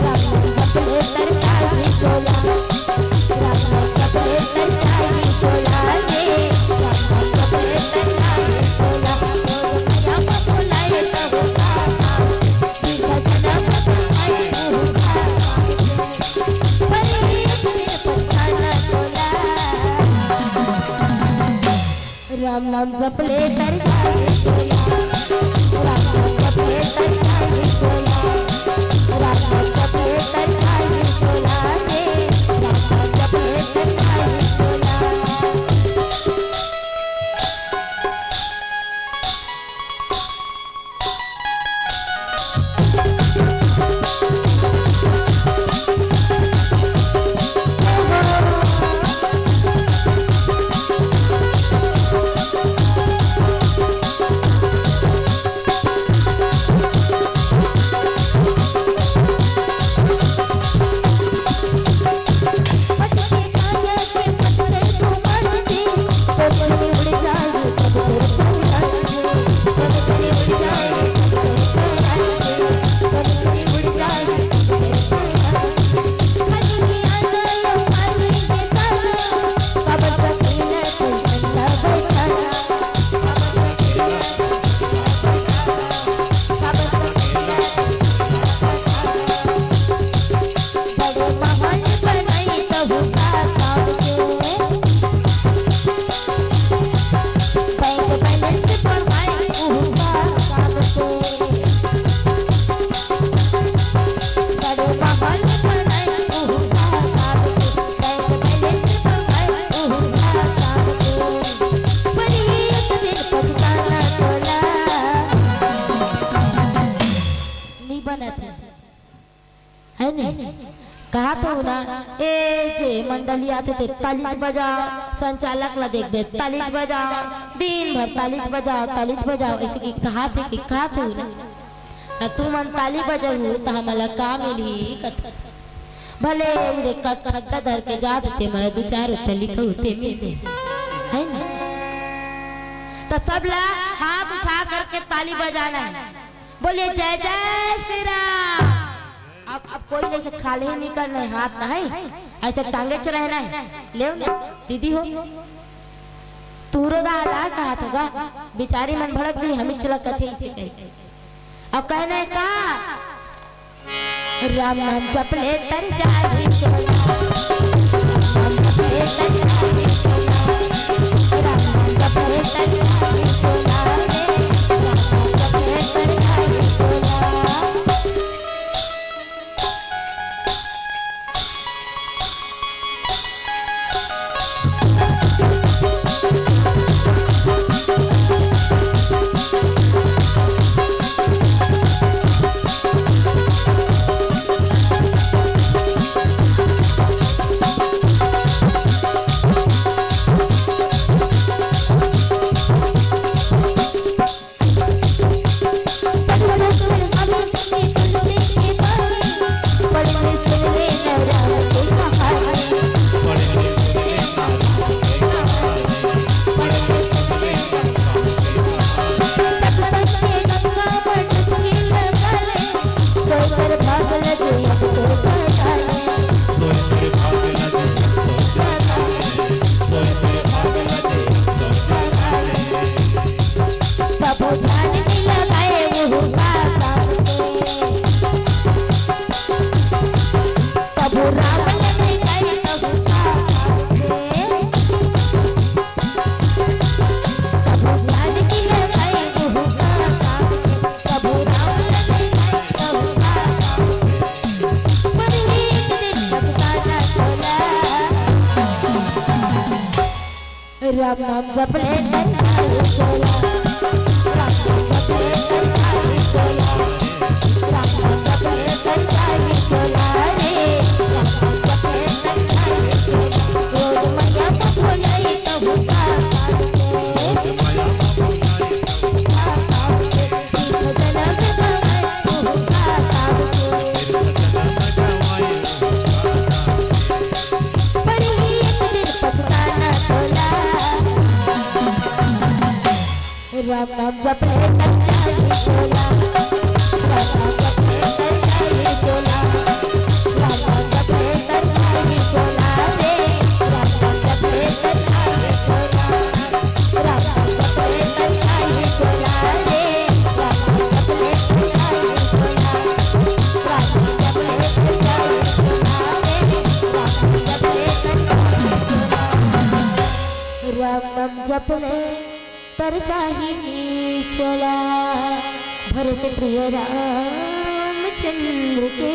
राम नाम जप ले तर जाही चोला, राम नाम जप ले तर जाही चोला रे, राम नाम जप ले तर जाही चोला। राम नाम जप ले तर जाही चोला। राम नाम जप ले तर जाही चोला, राम नाम जप ले तर जाही चोला, राम नाम जप ले तर जाही चोला रे, राम नाम जप ले तर जाही चोला। नी बनत हे, है नी? कहा तो ना, ए जे मंडली आथे ते ताली बजाओ, संचालक ला देख दे ताली बजाओ, दिन भर ताली बजाओ, ताली बजाओ, ऐसे कि कहा थे कि कहा तो ना। त तुमन ताली बजाहू त हमला का मिलही कथे। भले उरे कत खड्डा धर के जात ते मैं दू चार रुपया लिखहू ते मिल जाही, है ना? त सब ला हाथ उठा करके ताली बजाना है। बोलिए जय जय श्री राम। अब, अब कोई ऐसे खाली ही नहीं करना है, हाथ ना है, ऐसे टांगे च रहना है। ले ना दीदी हो, तूरो दा ला कहा था गा, बिचारी मन भड़क दी, हम ही चला कथे इसे कही। अब कहना है का, राम नाम जप ले तर जाही चोला, राम नाम जप ले तर जाही चोला, राम नाम जप ले तर जाही चोला रे, राम नाम जप ले तर जाही चोला। राम नाम जप ले कर जाई चोला, राम नाम जप ले कर जाई चोला, राम नाम जप ले कर जाई चोला रे, राम नाम जप ले कर जाई चोला। रोज मैया को बोलाई कहूँ का, राम नाम जप ले कर जाई चोला, राम नाम जप ले कर जाई चोला, राम नाम जप ले कर जाई चोला रे, राम नाम जप ले कर जाई चोला। राम नाम जप ले तर जाही चोला। भरत प्रिय रामचंद्र के